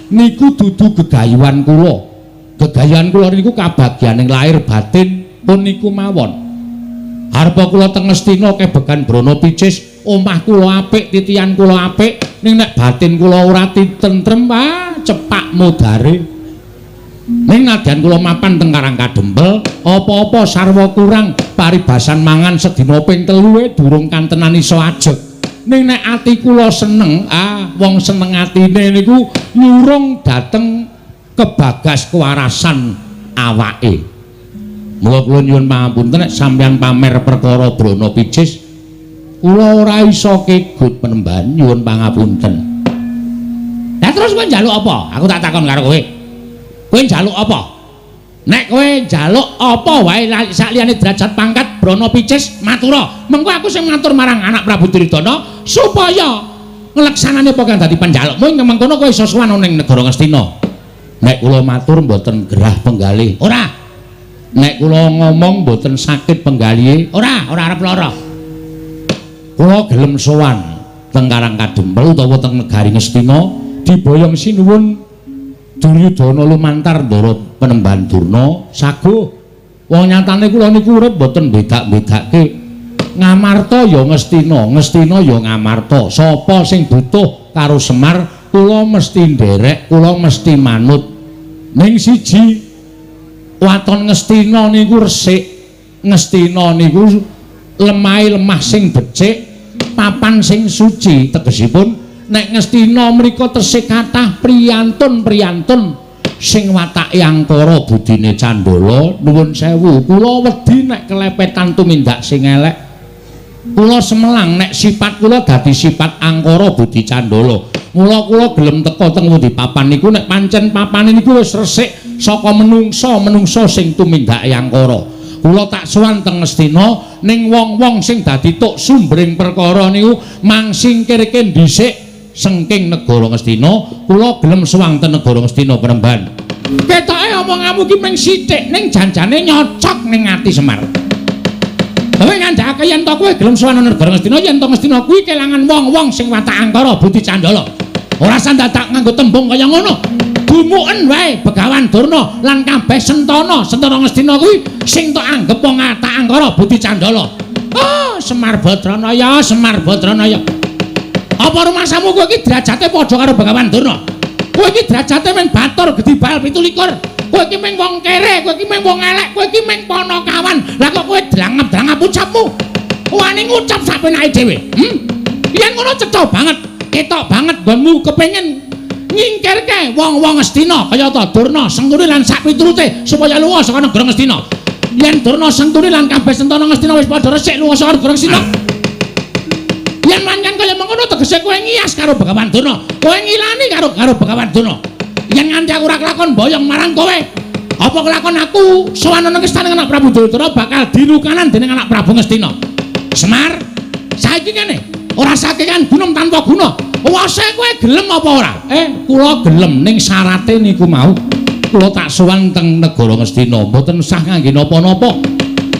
B: Niku dudu gegayuhan kula. Gegayuhan kula niku kabagyaning lahir batin pun niku mawon. Arpa kula teng Ngastina kebegan brana picis, omah kula apik, titian kula apik, ning nek batin kula ora titentrem, wah cepak mudare. Ning nadyan kula mapan teng Karang Kadempel, apa-apa sarwa kurang, paribasan mangan sedina ping 3 durung kantenan iso ajeg. Ning nek ati kula seneng, ah wong seneng atine niku nyurung dhateng kebagas kewarasan awake. Mula kula nyuwun pangapunten nek sampeyan pamer perkara brana picis, kula ora iso kegut penemban, nyuwun pangapunten.
A: Lah terus kowe njaluk apa? Aku tak takon karo kowe. Kowe njaluk apa? Nek kowe njaluk apa wae sakliyane derajat pangkat brana picis matura. Mengko aku sing matur marang anak Prabu Duryudana supaya ngleksanane apa kang dadi panjalukmu ing mengkono kowe iso sowan ning negara Ngastina.
B: Nek kula matur mboten gerah penggalih.
A: Ora.
B: Nek kula ngomong mboten sakit penggalihe.
A: Ora, ora arep lara.
B: Kula gelem sowan teng Karang Kadempel utawa teng negari Ngastina diboyong sinuwun Duryudana lumantar ndara penemban Durna saguh. Wong nyatane kula niku urip mboten bedak-bedake. Ngamarta ya Ngastina, Ngastina ya Ngamarta. Sapa sing butuh karo Semar, kula mesti nderek, kula mesti manut. Ning siji waton Ngastina niku resik, Ngastina niku lemahe lemah sing becik, papan sing suci. Tegesipun nek Ngastina mriku tesih kathah priyantun-priyantun sing watake angkara budine candala. Nuwun sewu, kula wedi nek kelepetan tumindak sing elek. Kula semelang nek sifat kula dadi sifat angkara budi candala. Mula kula gelem teka teng pundi papan niku nek pancen papane niku wis resik saka menungsa-menungsa sing tumindake angkara. Kula tak sowan teng Ngastina ning wong-wong sing dadi tuk sumbering perkara niku mangsingkirke dhisik sengking negara Ngastina. Kula gelem sowan teng negara Ngastina Penemban.
A: Ketoke omonganmu ki mung sithik ning janjane nyocok ning ati Semar. Kowe ngandhakake yen to kowe gelem sowan negara Ngastina, yen to Ngastina kuwi kelangan wong-wong sing watak angkara budi candala. Ora sandadak nganggo tembung kaya ngono. Dumuken wae Begawan Durna lan kabeh sentana, sentana Ngastina kuwi sing tok anggep wong watak angkara budi candala. Oh, Semar Badranaya, Semar Badranaya. Apa rumasamu kowe iki derajate padha karo Begawan Durna? Kowe iki derajate mung batur gedhi bal 27. Kowe iki mung wong kere, kowe iki mung wong elek, kowe iki mung panakawan. Lah kok kowe drangap-drangap ucapmu? Wani ngucap sapenake dhewe. Yen ngono cetha banget, ketok banget nggonmu kepengin nyingkirke wong-wong Ngastina kayata Durna, Sengkuni lan sak piturute supaya lunga saka negara Ngastina. Yen Durna, Sengkuni lan kabeh sentana Ngastina wis padha resik lunga saka negara Ngastina. Yen pancen kaya mengkono tegese kowe ngiyas karo Begawan Durna, kowe ngilani karo Begawan Durna. Yen nganti aku ora kelakon boyong marang kowe, apa kelakon aku sowan ana istana anak Prabu Duryudana bakal dilukanan dening anak Prabu Ngastina. Semar, saiki ngene, ora sakekan gunung tanpa guna. Wase kowe gelem apa ora? Kula gelem ning syarate niku mau. Kula tak sowan teng negara Ngastina, mboten sah ngangge napa-napa.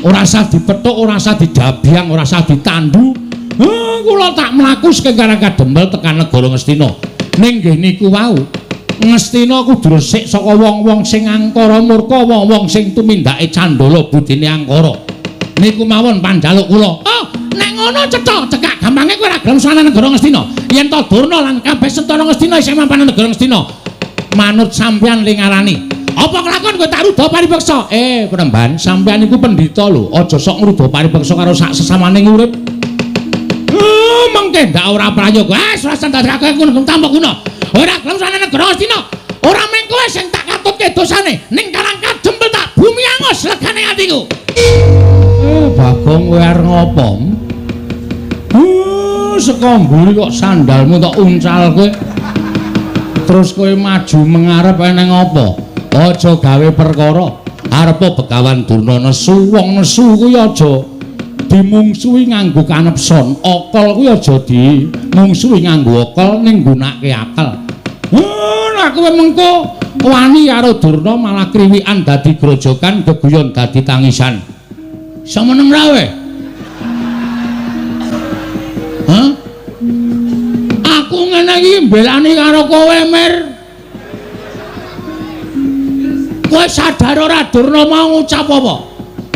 A: Ora sah dipethuk, ora sah didabyang, ora sah ditandu. Kula tak mlaku saking Karang Kadempel tekan negara Ngastina. Ning nggih niku wau, Ngastina kudu resik saka wong-wong sing angkara murka, wong-wong sing tumindake candala budine angkara. Niku mawon panjaluk kula. Oh, nek ngono cetha, cekak gampange kowe ora gelem sowan negara Ngastina. Yen to Durna lan kabeh sentana Ngastina isih mapan negara Ngastina. Manut sampeyan ling ngarani. Apa kelakon kowe tak ruda paripeksa? Penemban, sampeyan iku pendhita lho. Aja sok ngruda paripeksa karo sak sesamane urip. Mengke ndak ora prayoga. Wis ora ndadekake ngono tanpa guna. Ora gelem sowan negara Ngastina. Ora mung kowe sing tak katutke dosane, ning Karang Kadempel tak bumi angus legane atiku. Bagong kowe arep ngopo? Saka mburi kok sandalmu tok uncalke. Terus kowe maju mengarep eneng apa? Aja gawe perkara. Arepa Begawan Durna nesu, wong nesu kuwi aja dimungsuhi nganggo kanepson. Akal kuwi aja dimungsuhi nganggo akal ning nggunakake akal. Nek kowe mengko wani karo Durna malah kriwikan dadi grojogan, geguyon dadi tangisan. Iso meneng ra kowe? Hah? Aku ngene iki mbelani karo kowe, Mir. Kowe sadar ora Durna mau ngucap apa?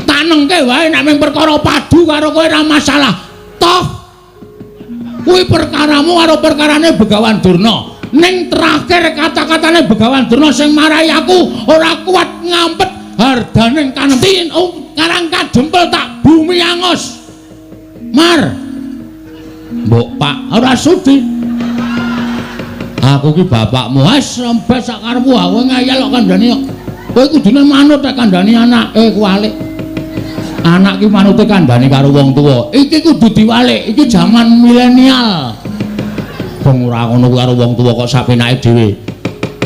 A: Tanengke wae nek mung perkara padu karo kowe ora masalah. Toh kuwi perkaramu karo perkarane Begawan Durna. Ning terakhir kata-katane Begawan Durna sing marai aku ora kuat ngampet hardaning kanemti Karang Kadempel tak bumi angus. Mar. Mbok Pak ora sudi. Aku ki bapakmu. Wis rembes sak karepmu aku ngeyel kok kandhani kok. Kowe kudune manut nek kandhani anake kuwalik. Anak ki manute kandhani karo wong tuwa. Iki kudu diwalik, iki jaman milenial. Wong ora ngono kuwi karo wong tuwa kok sapenake dhewe.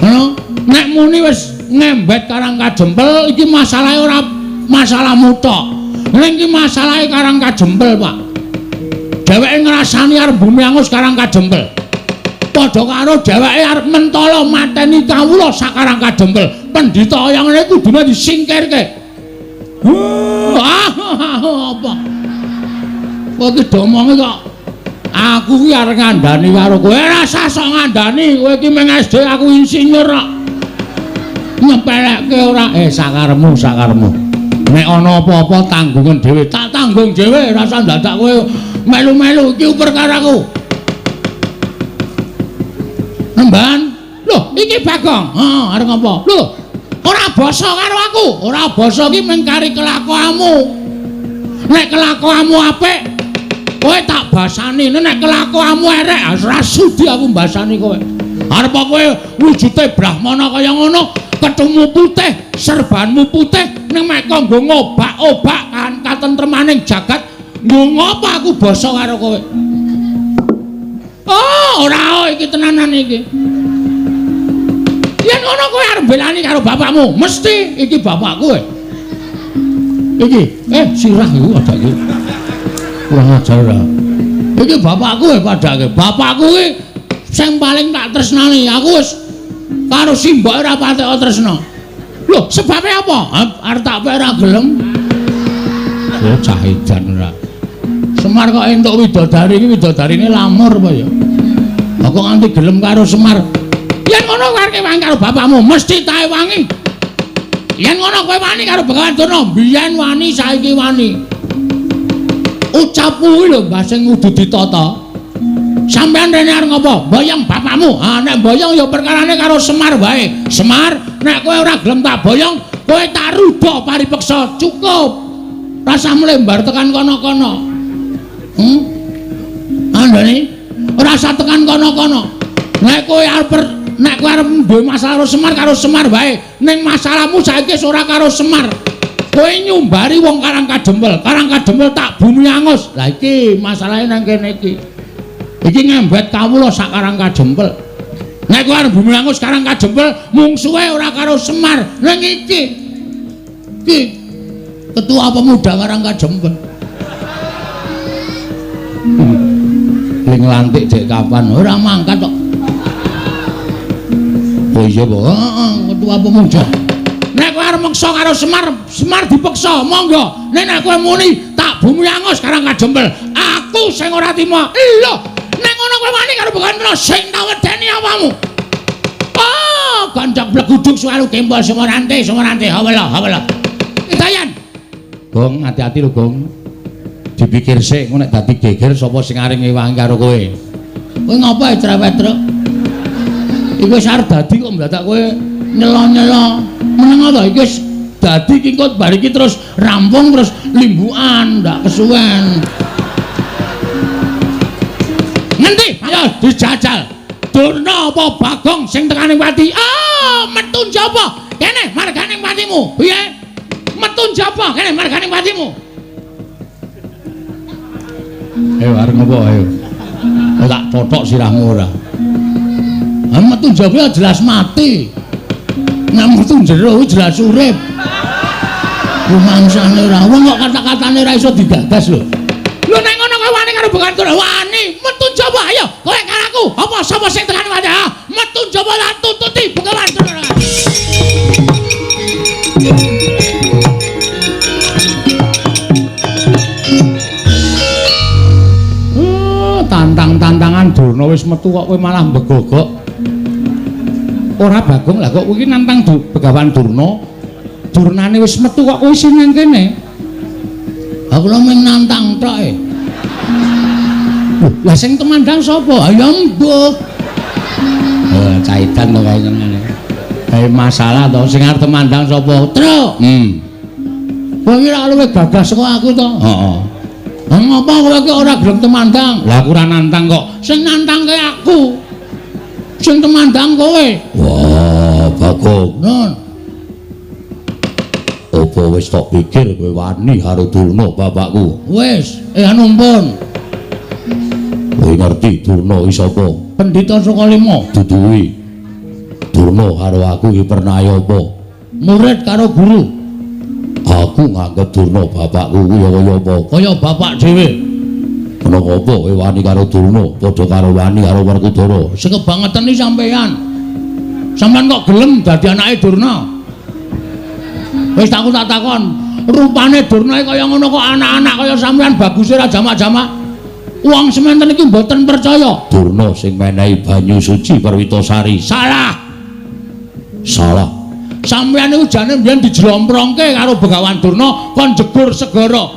A: Ngono, nek muni wis ngembet Karang Kadempel iki masalahe ora masalahmu tok. Ning iki masalahe Karang Kadempel, Pak. Dheweke ngrasani arep bumi angus Karang Kadempel. Padha karo dheweke arep mentala mateni kawula sak Karang Kadempel. Pendhita kaya ngene kudune disingkirke. Apa? Kowe iki domonge kok aku ki arep ngandani karo kowe. Ora usah sok ngandani, kowe iki mung SD aku insinyur kok. Nyepelekke ora? Sakarepmu, sakarepmu. Nek ana apa-apa tanggungan dhewe, tak tanggung dhewe, ora usah dadak kowe melu-melu iki perkaraku. Nemban. Lho, iki Bagong. Heeh, arep ngopo? Lho, ora basa karo aku. Ora basa ki mung kari kelakuanmu. Nek kelakuanmu apik, kowe tak basani. Nek kelakuanmu erek, ora sudi aku mbasani kowe. Arep kowe wujude brahmana kaya ngono, kethumu putih, serbanmu putih, ning mek kok nggo ngobak-obak kan katentremaning jagat, nggo ngopo aku basa karo kowe? Oh, ora iki tenanan iki. Yen ngono kowe arep belani karo bapakmu, mesti iki bapakku. Iki, sirah iku ada iki. Kurang ajar ora. Iki bapakku padake. Bapakku iki sing paling tak tresnani. Aku wis karo simbok ora patek tresna. Lho, sebabe apa? Arep tak pek ora gelem. Oh, cah edan ora. Semar kok entuk widodari iki widodarine lamur apa ya? Lah kok nganti gelem karo Semar? Yen ngono kowe arep wangi karo bapakmu, mesti tae wangi. Yen ngono kowe wani karo Begawan Durna, biyen wani saiki wani. Ucapmu kuwi lho Mbah sing kudu ditata. Sampeyan rene arep ngopo? Boyong bapakmu. Ha nek boyong ya perkarane karo Semar wae. Semar, nek kowe ora gelem tak boyong, kowe tak ruda paripeksa. Cukup. Rasah mlembar tekan kono-kono. Andane ora usah tekan kono-kono. Nek kowe arep duwe masalah karo Semar, karo Semar wae. Ning masalahmu saiki wis ora karo Semar. Kowe nyumbari wong Karang Kadempel, Karang Kadempel tak bumi angus. Lah iki masalahe nang kene iki. Iki ngembet kawula sak Karang Kadempel. Nek kowe arep bumi angus Karang Kadempel, mungsuhe ora karo Semar. Ning iki. Iki ketua pemuda Karang Kadempel. Ling lantik dek kapan? Ora mangkat kok. Oh iya, Pak. Heeh, ketua pemuda. Nek kowe arep meksa karo Semar, Semar dipeksa, monggo. Nek nek kowe muni tak bumi angus Karang Kadempel, aku sing ora trima. Lho, nek ngono kowe wani karo Begawan sing tak wedeni awakmu. Oh, ganjak bleguduk suwaru gembol semorante, semorante, hawala, hawala. Dayan.
B: Gong, hati-hati lho, Gong. Dipikir sik, engko nek dadi geger sapa sing arep ngewangi karo kowe.
A: Kowe ngopo cerewet, Truk? Iku wis arep dadi kok ndadak kowe nyelo-nyelo. Meneng to iki wis dadi iki kok bar iki terus rampung terus limbukan, ndak kesuwen. Ngendi? Ayo dijajal. Durna apa Bagong sing tekane pati? Ah, metu njaba. Kene margane patimu. Piye? Metu njaba kene margane patimu.
B: Ayo arep ngopo ayo.
A: Tak totok sirahmu ora. Ah, metu njaba jelas mati. Nek metu jero jelas urip. Rumangsane ora wong kok kata-katane ora iso digagas lho. Lho nek ngono kowe wani karo Begawan Durna? Wani, metu njaba ayo. Kowe karo aku. Apa sapa sing tekane pati? Ah, metu njaba lan tututi Begawan Durna.
B: Tantang-tantangan Durna wis metu kok kowe malah mbegogok. Ora Bagong, lah kok kowe iki nantang Begawan Durna. Durnane wis metu kok kowe isih nang kene.
A: Aku lho mung nantang tok e. Lah sing temandang sapa? Ya mbuh.
B: Oh, caitan to kae ngene. Kae masalah to sing arep temandang sapa?
A: Truk. Kowe iki ora luwih gagah saka aku to?
B: Heeh.
A: Lah ngopo kowe iki ora gelem temandang?
B: Lah aku ora nantang kok.
A: Sing nantangke aku. Sing temandang kowe.
B: Wah, Bagong.
A: Nun.
B: Apa wis tok pikir kowe wani karo Durna bapakku?
A: Wis, anu pun.
B: Kowe ngerti Durna iki sapa?
A: Pendhita Sukalima.
B: Duduwi. Durna karo aku iki pernah apa?
A: Murid karo guru.
B: Aku nganggep Durna bapakku kuwi ya kaya apa?
A: Kaya bapak dhewe.
B: Menapa apa kowe wani karo Durna padha karo wani karo Werkudara?
A: Sing kebangetan iki sampeyan. Sampeyan kok gelem dadi anake Durna? Wis aku tak takon, rupane Durna kaya ngono kok anak-anak kaya sampeyan baguse ra jamak-jamak. Wong sementen iki mboten percaya.
B: Durna sing menehi banyu suci Perwitasari.
A: Salah.
B: Salah.
A: Sampeyan niku jane mbiyen dijlomprongke karo Begawan Durna kon jegur segara.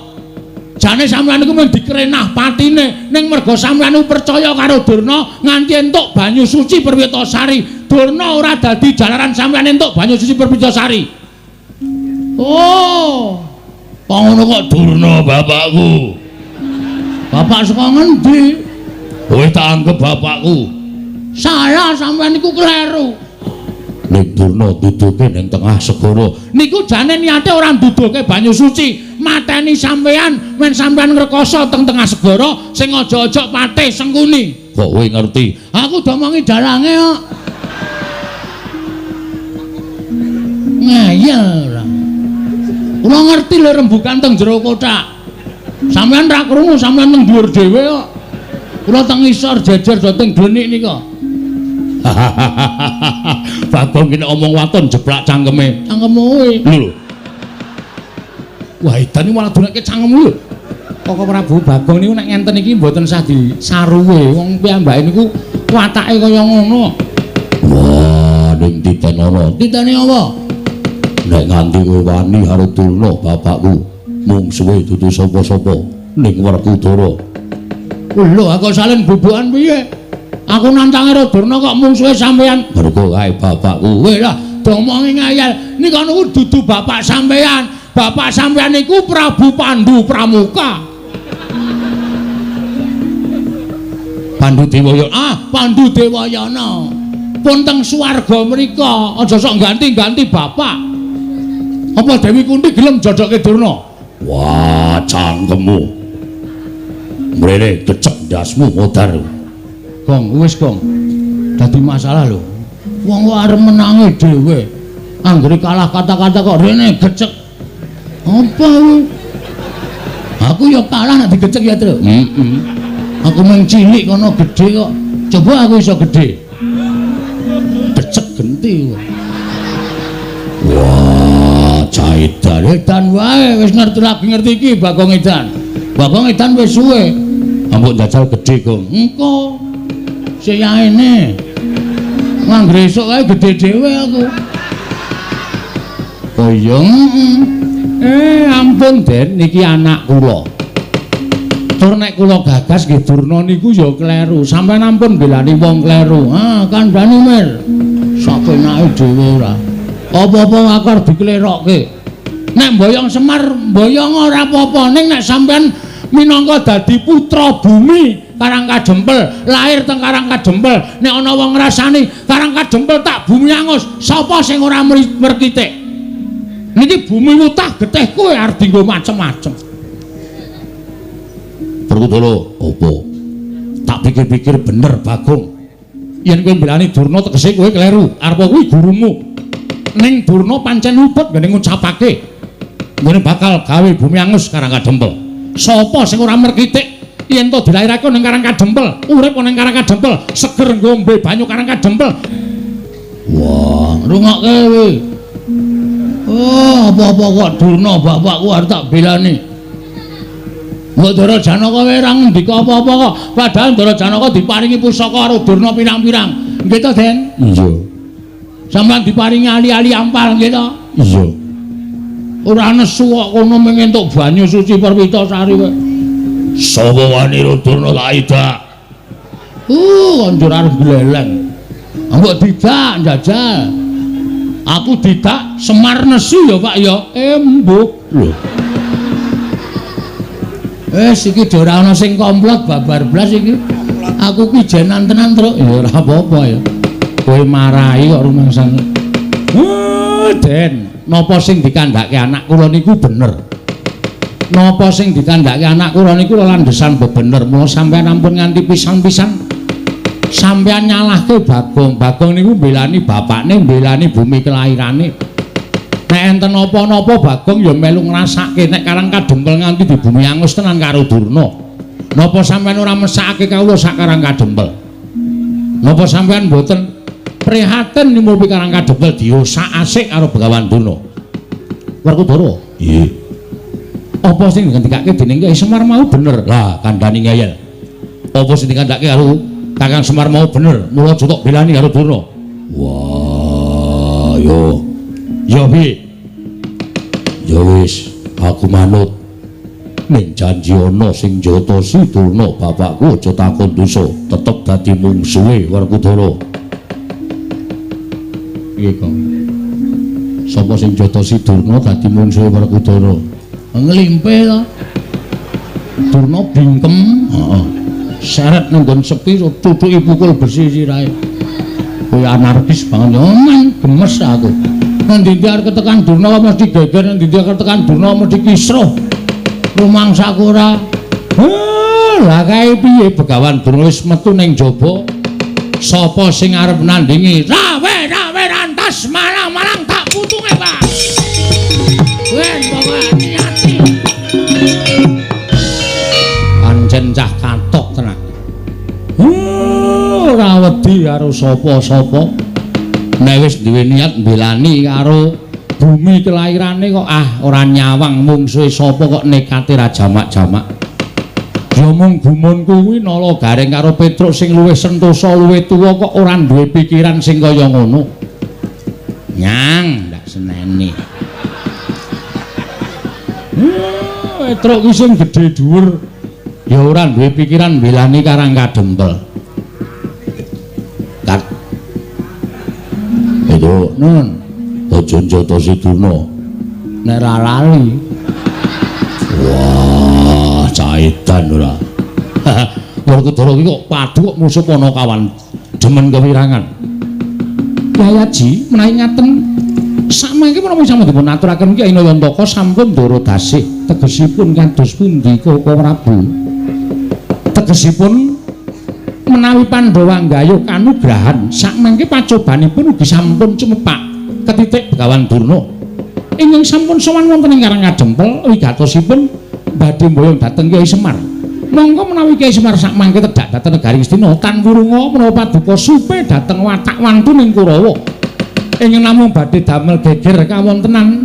A: Jane sampeyan niku mung dikrenah patine, ning merga sampeyan niku percaya karo Durna nganti entuk banyu suci Perwitasari. Durna ora dadi jalaran sampeyan entuk banyu suci Perwitasari. Oh. Kok ngono kok
B: Durna bapakku.
A: Bapak saka ngendi?
B: Kowe tak anggep bapakku.
A: Salah, sampeyan niku kleru.
B: Ning Durna duduke ning tengah segara.
A: Niku jane niate ora nduduhke banyu suci, mateni sampeyan men sampeyan ngrekoso teng tengah segara sing aja-aja patih Sengkuni.
B: Kok kowe ngerti?
A: Aku domongi dalange kok. Ngeyel ora. Kula ngerti lho rembukan teng jero kothak. Sampeyan ra krungu, sampeyan teng dhuwur dhewe kok. Kula teng ngisor jejer dhateng glenik nika.
B: Bagong kene omong waton jeblak cangkeme.
A: Cangkemmu kuwi.
B: Lho. Wah, edan iki malah donekke cangkemmu lho. Koko Prabu Bagong niku nek ngenten iki mboten sah disaruwe. Wong piyambake niku watake kaya ngono. Wah, ning titenono.
A: Titene apa?
B: Nek nganti kowe wani karo Durna bapakku, mungsuhe dudu sapa-sapa ning Werkudara.
A: Lho, aku salin bubukan piye? Aku nantang karo Durna kok mungsuhe sampeyan.
B: Mergo kae bapakku.
A: Weh lah, domongi ngayal. Nika niku dudu bapak sampeyan. Bapak sampeyan niku Prabu Pandu Pramuka. Pandu Dewayana. Ah, Pandu Dewayana. Pun teng swarga mriko, aja sok ganti-ganti bapak. Apa Dewi Kunti gelem jodohke Durna?
B: Wah, cangkemmu. Mrene kecek ndasmu modar.
A: Gong, wis gong. Dadi masalah lho. Wong kok arep menangi dhewe. Anggere kalah kata-kata kok rene gecek. Apa kuwi? Aku ya kalah nek digecek ya, Tru. Heeh. Aku mung cilik kono gedhe kok. Coba aku iso gedhe. Gecek genti.
B: Wah, caidan
A: edan wae wis ngerti lagi ngerti iki Bagong Edan. Bagong Edan wis suwe.
B: Ambok jajal gedhe, Gong.
A: Engko seyaene. Anggere esuk kae gedhe dhewe aku. Oh iya. Ampun Den, niki anak kula. Tur nek kula gagas nggih Durna niku ya kleru. Sampeyan ampun belani wong kleru. Ah, kandhani Mir. Sapenake dhewe ora. Apa-apa aku arep diklerokke. Nek mboyong Semar, mboyong ora apa-apa. Ning nek sampeyan minangka dadi putra bumi Karang Kadempel, lahir teng Karang Kadempel, nek ana wong ngrasani Karang Kadempel tak bumi angus, sapa sing ora merkitik? Niki bumi wutah getih kowe arep dienggo macem-macem.
B: Werkudara, apa?
A: Tak pikir-pikir bener Bagong. Yen kowe mbelani Durna tegese kowe kleru. Arep kuwi gurumu. Ning Durna pancen luput nggone ngucapake nggone bakal gawe bumi angus Karang Kadempel. Sapa sing ora merkitik yen to dilairake ning Karang Kadempel, urip ning Karang Kadempel, seger ngombe banyu Karang Kadempel. Wah, rungokke kowe. Oh, apa-apa kok Durna bapakku arep tak belani. Mbok Ndara Janaka kowe ora ngendika apa-apa kok. Padahal Ndara Janaka diparingi pusaka karo Durna pirang-pirang. Nggih to, Den?
B: Iya.
A: Sampeyan diparingi ali-ali ampal nggih to?
B: Iya.
A: Ora nesu kok kono mung entuk banyu suci Perwitasari kowe.
B: Sapa wani Durna tak idak?
A: Konjur arep gleleng. Mbok didak njajal. Aku didak Semar nesu ya, Pak ya. Embuk
B: lho.
A: Wis iki ora ana sing komplot babar blas iki. Aku ki jenan tenan, Truk. Ya ora apa-apa ya. Kowe marahi kok rumangsane. Den, napa sing dikandhake anak kula niku bener. Napa sing dikandhake anak kula niku landhesan bebener. Mula sampeyan ampun nganti pisan-pisan sampeyan nyalahke Bagong. Bagong niku mbelani bapakne, mbelani bumi kelahirane. Nek enten napa-napa Bagong ya melu ngrasake nek Karang Kadempel nganti di bumi angus tenan karo Durna. Napa sampeyan ora mesakake kawula sak Karang Kadempel? Napa sampeyan mboten prihatin nyumurupi Karang Kadempel diosak-asik karo Begawan Durna? Werkudara,
B: nggih.
A: Apa sing ngendikake dening Kyai Semar mau bener?
B: Lah, kandhani ngeyel. Apa sing dikandhake karo Kakang Semar mau bener? Mula aja tok belani karo Durna. Wah, yo. Yo piye? Ya wis, aku manut. Ning janji ana sing njotosi Durna bapakku aja takon dosa, tetep dadi mungsuhe Werkudara.
A: Piye, Kang? Sapa sing njotosi Durna dadi mungsuhe Werkudara? Nglimpe to. Durna bingkem, heeh. Seret nang nggon sepi tutuki pukul besi sirahe. Kowe anarkis banget ya, men gemes aku. Nang ndi arep ketekan Durna mesti geger, nang ndi arep ketekan Durna mesti kisruh. Rumangsaku ora. Lah kae piye
B: Begawan Durna wis metu ning jaba. Sapa sing arep nandingi?
A: Rawe-rawe rantas malang-malang tak putunge, Pak. Wen pokoke niati.
B: Pancen cah katok tenan. Ora wedi karo sapa-sapa. Nek wis duwe niat mbelani karo bumi kelairane kok ah ora nyawang mungsuhe sapa kok nekate ra jamak-jamak. Ya mung gumun kuwi Nala Gareng karo Petruk sing luwih sentosa luwih tuwa kok ora duwe pikiran sing kaya ngono. Nyang ndak seneni. Petruk ki sing gedhe dhuwur ya ora duwe pikiran mbelani Karang Kadempel. Kat. Itu
A: nun
B: aja njotosi Durna.
A: Nek ra lali.
B: Wah, caitan ora. Werkudara iki kok padu kok musuh Panakawan demen kewirangan. Yayaji menawi ngaten samangke menapa sampun dipun aturaken Kyai Nayantaka sampun ndara dasih tegesipun kados pundi Koko Prabu? Tegesipun menawi Pandhawa nggayuh kanugrahan sakmangke pacobanipun ugi sampun cumepak ketitik Begawan Durna ingkang sampun sowan wonten ing Karang Kadempel wigatosipun badhe mboyong dhateng Kyai Semar. Monggo menawi Kyai Semar sakmangke tedhak dhateng negari Ngastina tan wurunga menawa paduka supe dhateng watak wantuning Kurawa ingkang namung badhe damel geger kawontenan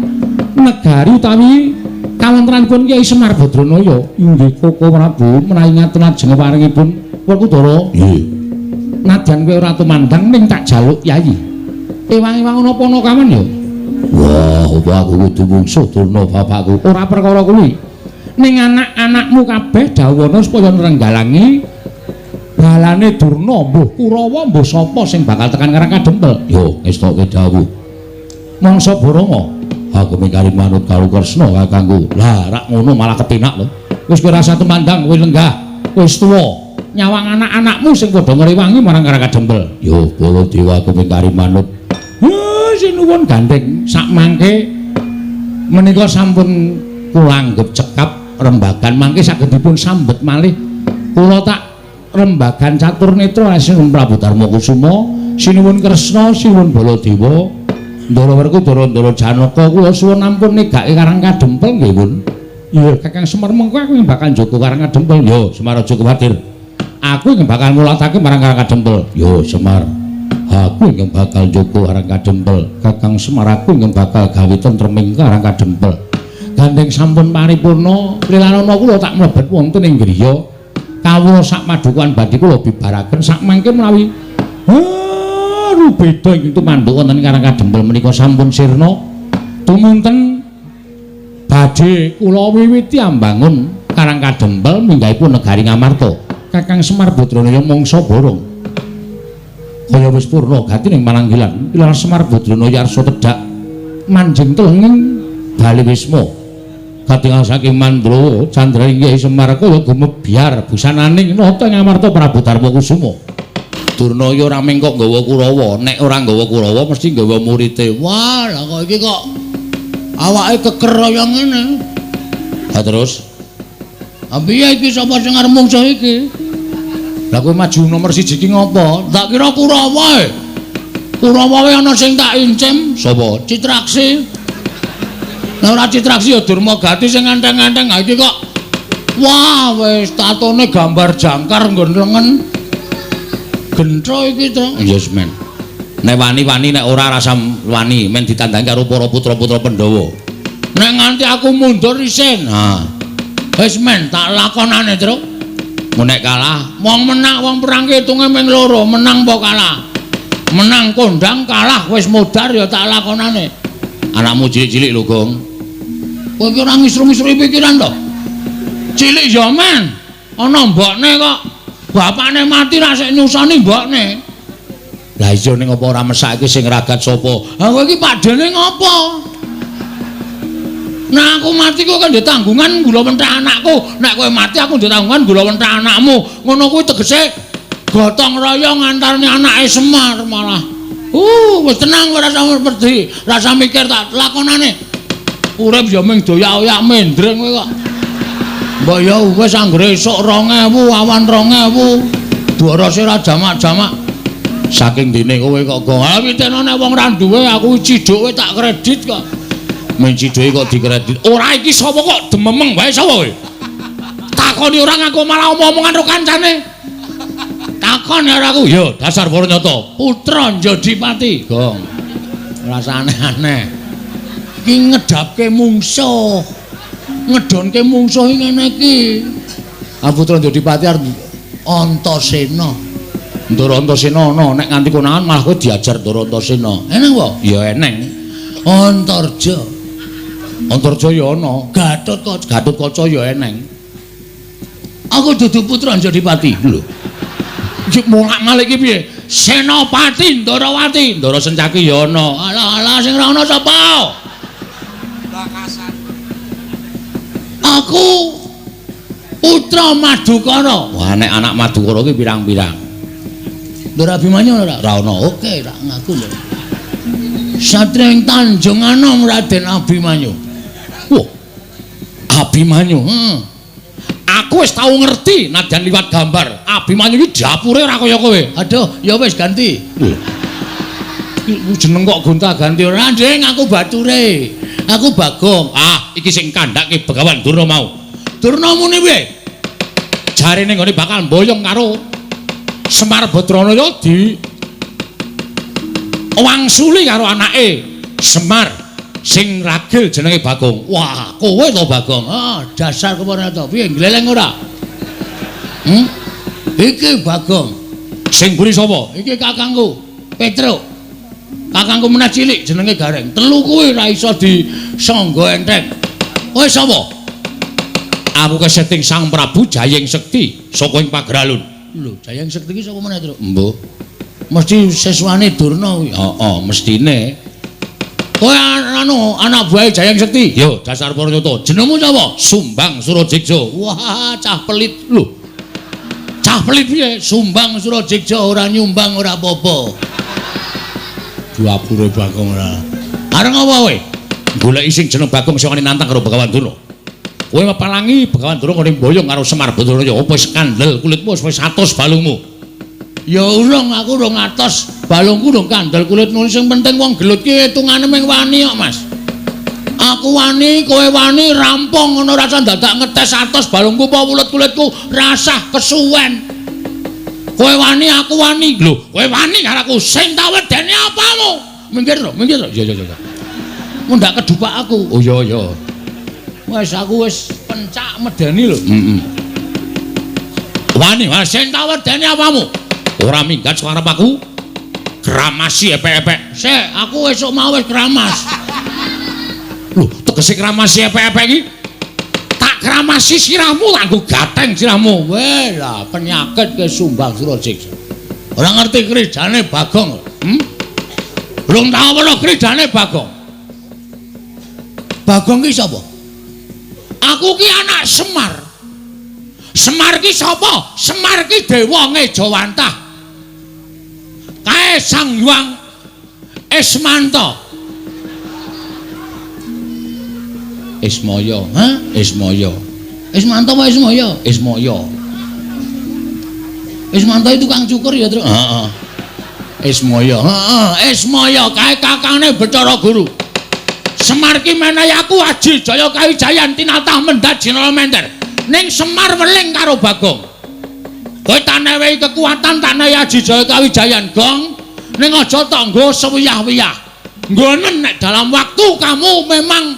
B: negari utawi kawontenanipun Kyai Semar Badranaya. Inggih Koko Prabu, menawi ngaten ajeng paringipun Werkudara. Nggih. Nadyan kowe ora tumandang ning tak jaluk yayi. Ewang-ewang ana Panakawan ya? Wah, apa aku kudu mungsuh Durna bapakku? Ora perkara kuwi. Ning anak-anakmu kabeh dawuhana supaya nrenggalangi balane Durna, mbuh Kurawa mbuh sapa sing bakal tekan Karang Kadempel. Yo, ngestoke dawuh. Mangsa Boronga, aku mingkari manut karo Kresna kakangku. Lah, rak ngono malah kepinak lho. Wis kowe rasa tumandang, kowe lenggah, wis tuwa. Nyawang anak-anakmu sing padha ngrewangi marang Karang Kadempel. Yo, Baladewa aku mingkari manut. Sinuwun gandeng sakmangke menika sampun kula anggep cekap rembagan mangke saged dipun sambet malih. Kula tak rembagan catur netra sinuwun Prabu Darma Kusuma, sinuwun Kresna, sinuwun Baladewa, Ndara Werkudara, Ndara Janaka, kula suwun ampun negake Karang Kadempel nggih pun. Iya, Kakang Semar mengko aku bakal njaga Karang Kadempel. Yo, Semar aja kuwatir. Aku ingkang bakal ngulatake marang Karang Kadempel. Yo, Semar. Aku ingkang bakal njaga Karang Kadempel. Kakang Semar aku ingkang bakal gawe tentreming Karang Kadempel. Gandeng sampun paripurna, lilanana kula tak mlebet wonten ing griya. Kawula sak padukuhan badhe kula bibaraken sakmangke menawi rubeda ingkang tumanduk wonten Karang Kadempel menika sampun sirna. Tumunten badhe kula wiwiti ambangun Karang Kadempel minggahipun negari Ngamarta. Kakang Semar Badranaya mangsa borong. Kaya wis purna gati ning mananggilan, Ilar Semar Badranaya arsa tedhak manjing telenging bali wisma. Katingal saking Mandrawa candraning Kyai Semar kaya gumebyar busananing nata Ngamarta Prabu Darma Kusuma. Durna ya ora mung kok nggawa Kurawa, nek ora nggawa Kurawa mesti nggawa murite. Wah, lah kok iki kok awake keker kaya ngene. Ha terus piye iki sapa sing arep mungsuh iki? Lah kowe maju nomor 1 iki ngopo? Tak kira Kurawa e. Kurawa wae ana sing tak incim. Sapa? Citraksi. Lah ora Citraksi ya Durmagati sing enteng-enteng. Ha iki kok wah wis tatone gambar jangkar nggon lengen. Gentro iki to. Yes men. Nek wani-wani nek ora rasa wani men ditandangi karo para putra-putra Pandhawa. Nek nganti aku mundur isin. Ha. Wis men tak lakonane, Truk. Nek kalah, wong menang wong perang ki hitunge ming loro, menang apa kalah. Menang kondang, kalah wis modar ya tak lakonane. Anakmu cilik-cilik lho, Gong. Kowe iki ora ngisru-ngisru pikiran to? Cilik ya men. Ana mbokne kok. Bapakne mati ra sik nyusoni mbokne. Lah iya ning apa ora mesake sing ragat sapa? Ha kowe iki pakdene ngopo? Nah aku mati kok kan ndek tanggungan gula mentah anakku. Nek kowe mati aku ndek tanggungan gula mentah anakmu. Ngono kuwi tegese gotong royong antarane anake Semar malah. Wis tenang ora usah wedi, rasa mikir tak lakonane. Urip ya mung doyak-oyak mendring kowe kok. Mbok ya wis anggere esuk 2000 awan 2000. Dorose ra jamak-jamak. Saking dene kowe kok gong. Ha pitene nek wong ra duwe aku ciduke tak kredit kok. Men ciduke kok dikredit. Ora iki sapa kok dememeng wae sapa kowe? Takoni ora ngaku malah omong-omongan karo kancane. Takon karo aku. Ya dasar para nyata. Putra Njodipati. Gong. Ora aneh-aneh. Iki ngedapke mungsuh. Ngedonke mungsuh iki ngene iki. Ah Putra Njodipati arep Antasena. Ndara Antasena ana nek nganti konangan malah kowe diajar Ndara Antasena. Eneng apa? Ya eneng. Antarja. Antarja ya ana. Gatotkaca. Gatotkaca ya eneng. Aku dudu putra Njodipati. Lho. Iki molak-malik iki piye? Senopati Ndarawati, Ndara Sencaki ya ana. Alah alah sing ora ana sapa? Bakasan. Aku
A: Putra Madukara.
B: Wah, nek anak Madukara ki pirang-pirang.
A: Ndoro Abimanyu ora?
B: Ora ono.
A: Oke, tak ngaku lho. Satria ing Tanjung Anom Raden Abimanyu.
B: Wah. Abimanyu.
A: Heeh.
B: Aku wis tau ngerti nadyan liwat gambar. Abimanyu iki dapure ora kaya kowe.
A: Aduh, ya wis ganti.
B: Lho. Jeneng kok gonta-ganti
A: ora, Ding, aku bature. Aku Bagong.
B: Ah, iki sing kandhake Begawan Durna mau.
A: Durna muni piye?
B: Jarene nggone bakal mboyong karo Semar Badranaya di wangsuli karo anake Semar sing ragil jenenge Bagong.
A: Wah, kowe to Bagong. Ah, dasar kepara to. Piye gleleng ora? Hmm? Iki Bagong.
B: Sing mburi sapa?
A: Iki kakangku, Petruk. Kakangku meneh cilik jenenge Gareng. Telu kuwi ora iso disangga enteng. Kowe sapa?
B: Aku keseting Sang Prabu Jayeng Sekti saka ing Pageralun.
A: Lho, Jayeng Sekti iki sapa meneh, Truk?
B: Mbuh.
A: Mesti siswane Durna kuwi.
B: Heeh, mestine.
A: Kowe anu anak buahe Jayeng Sekti?
B: Yo, dasar para nyata.
A: Jenengmu sapa?
B: Sumbang Surajeksa.
A: Wah, cah pelit.
B: Lho.
A: Cah pelit piye? Sumbang Surajeksa ora nyumbang ora apa-apa. Dapure Bagong ora. Arep apa kowe?
B: Goleki sing jeneng Bagong sing nantang karo Begawan Durna. Kowe mapalangi Begawan Durna ngene mboyong karo Semar Badranaya, apa wis kandel kulitmu wis 100 balungmu.
A: Ya urung, aku urung atos, balungku urung kandel kulitmu. Sing penting wong gelut ki hitungane mung wani kok, Mas. Aku wani, kowe wani, rampung ngono rasa dadak ngetes atos balungku apa wulet kulitku, rasah kesuwen. Kowe wani, aku wani.
B: Lho, kowe wani karo aku, sing tak wedeni apamu?
A: Minggir to, minggir to.
B: Iya, iya, iya.
A: Mundak kedupak aku.
B: Oh iya, iya.
A: Wes aku wis pencak medeni lho.
B: Heeh. Wani, wani
A: sing tak wedeni apamu?
B: Ora minggat saka arep aku. Kramasi epek-epek.
A: Sik, aku esuk mau wis kramas.
B: Lho, tegese kramasi epek-epek iki? Tak kramasi sirahmu, tak nggo gateng sirahmu.
A: Weh lah, penyakit ke Sumbang Surajeksa. Ora ngerti krijane Bagong.
B: Hmm?
A: Belum tau weruh krijane Bagong. Bagong ki sapa? Aku ki anak Semar. Semar ki sapa? Semar ki dewa ngejawantah. Kae Sang Hyang Ismanta.
B: Ismaya,
A: ha?
B: Ismaya.
A: Ismanta apa Ismaya?
B: Ismaya.
A: Ismanta itu tukang cukur ya, Truk?
B: Heeh. Ismaya.
A: Heeh, Ismaya kae kakangne Bathara Guru. Semar ki menehi aku aji jaya kawijayan tinatah mendhat jinala menter. Ning Semar weling karo Bagong. Kowe tak newehi kekuatan, tak newehi aji jaya kawijayan, Gong. Ning aja tok nggo sewiyah-wiyah. Nggonen nek dalam waktu kamu memang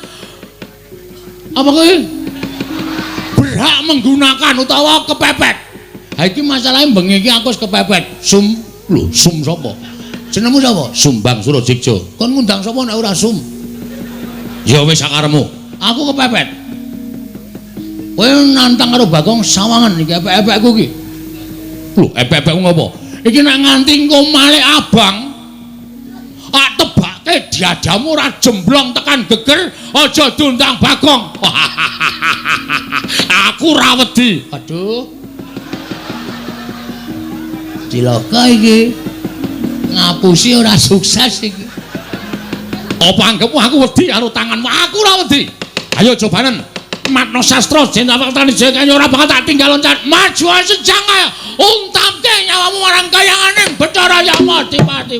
A: apa kuwi? Berhak menggunakan utawa kepepet. Ha iki masalahe bengi iki aku wis kepepet.
B: Sum, lho, sum sapa?
A: Jenengmu sapa?
B: Sumbang Surajeksa.
A: Kon ngundang sapa nek ora Sum?
B: Ya wis sakarepmu.
A: Aku kepepet. Kowe nantang karo Bagong sawangan iki epek-epekku iki.
B: Lho, epek-epekmu ngopo?
A: Iki nek nganti engko malik abang, tak tebake diadamu ora jemblong tekan geger, aja diundang Bagong.
B: Aku ora wedi.
A: Aduh. Cilaka iki. Ngapusi ora sukses iki.
B: Apa anggepmu aku wedi karo tanganmu? Aku ora wedi. Ayo cobanen. Matno sastra jenawak tani jaya ora bakal tak tinggal loncat.
A: Maju sejang kaya untamke nyawamu marang kayanganing Bathara Yama Dipati.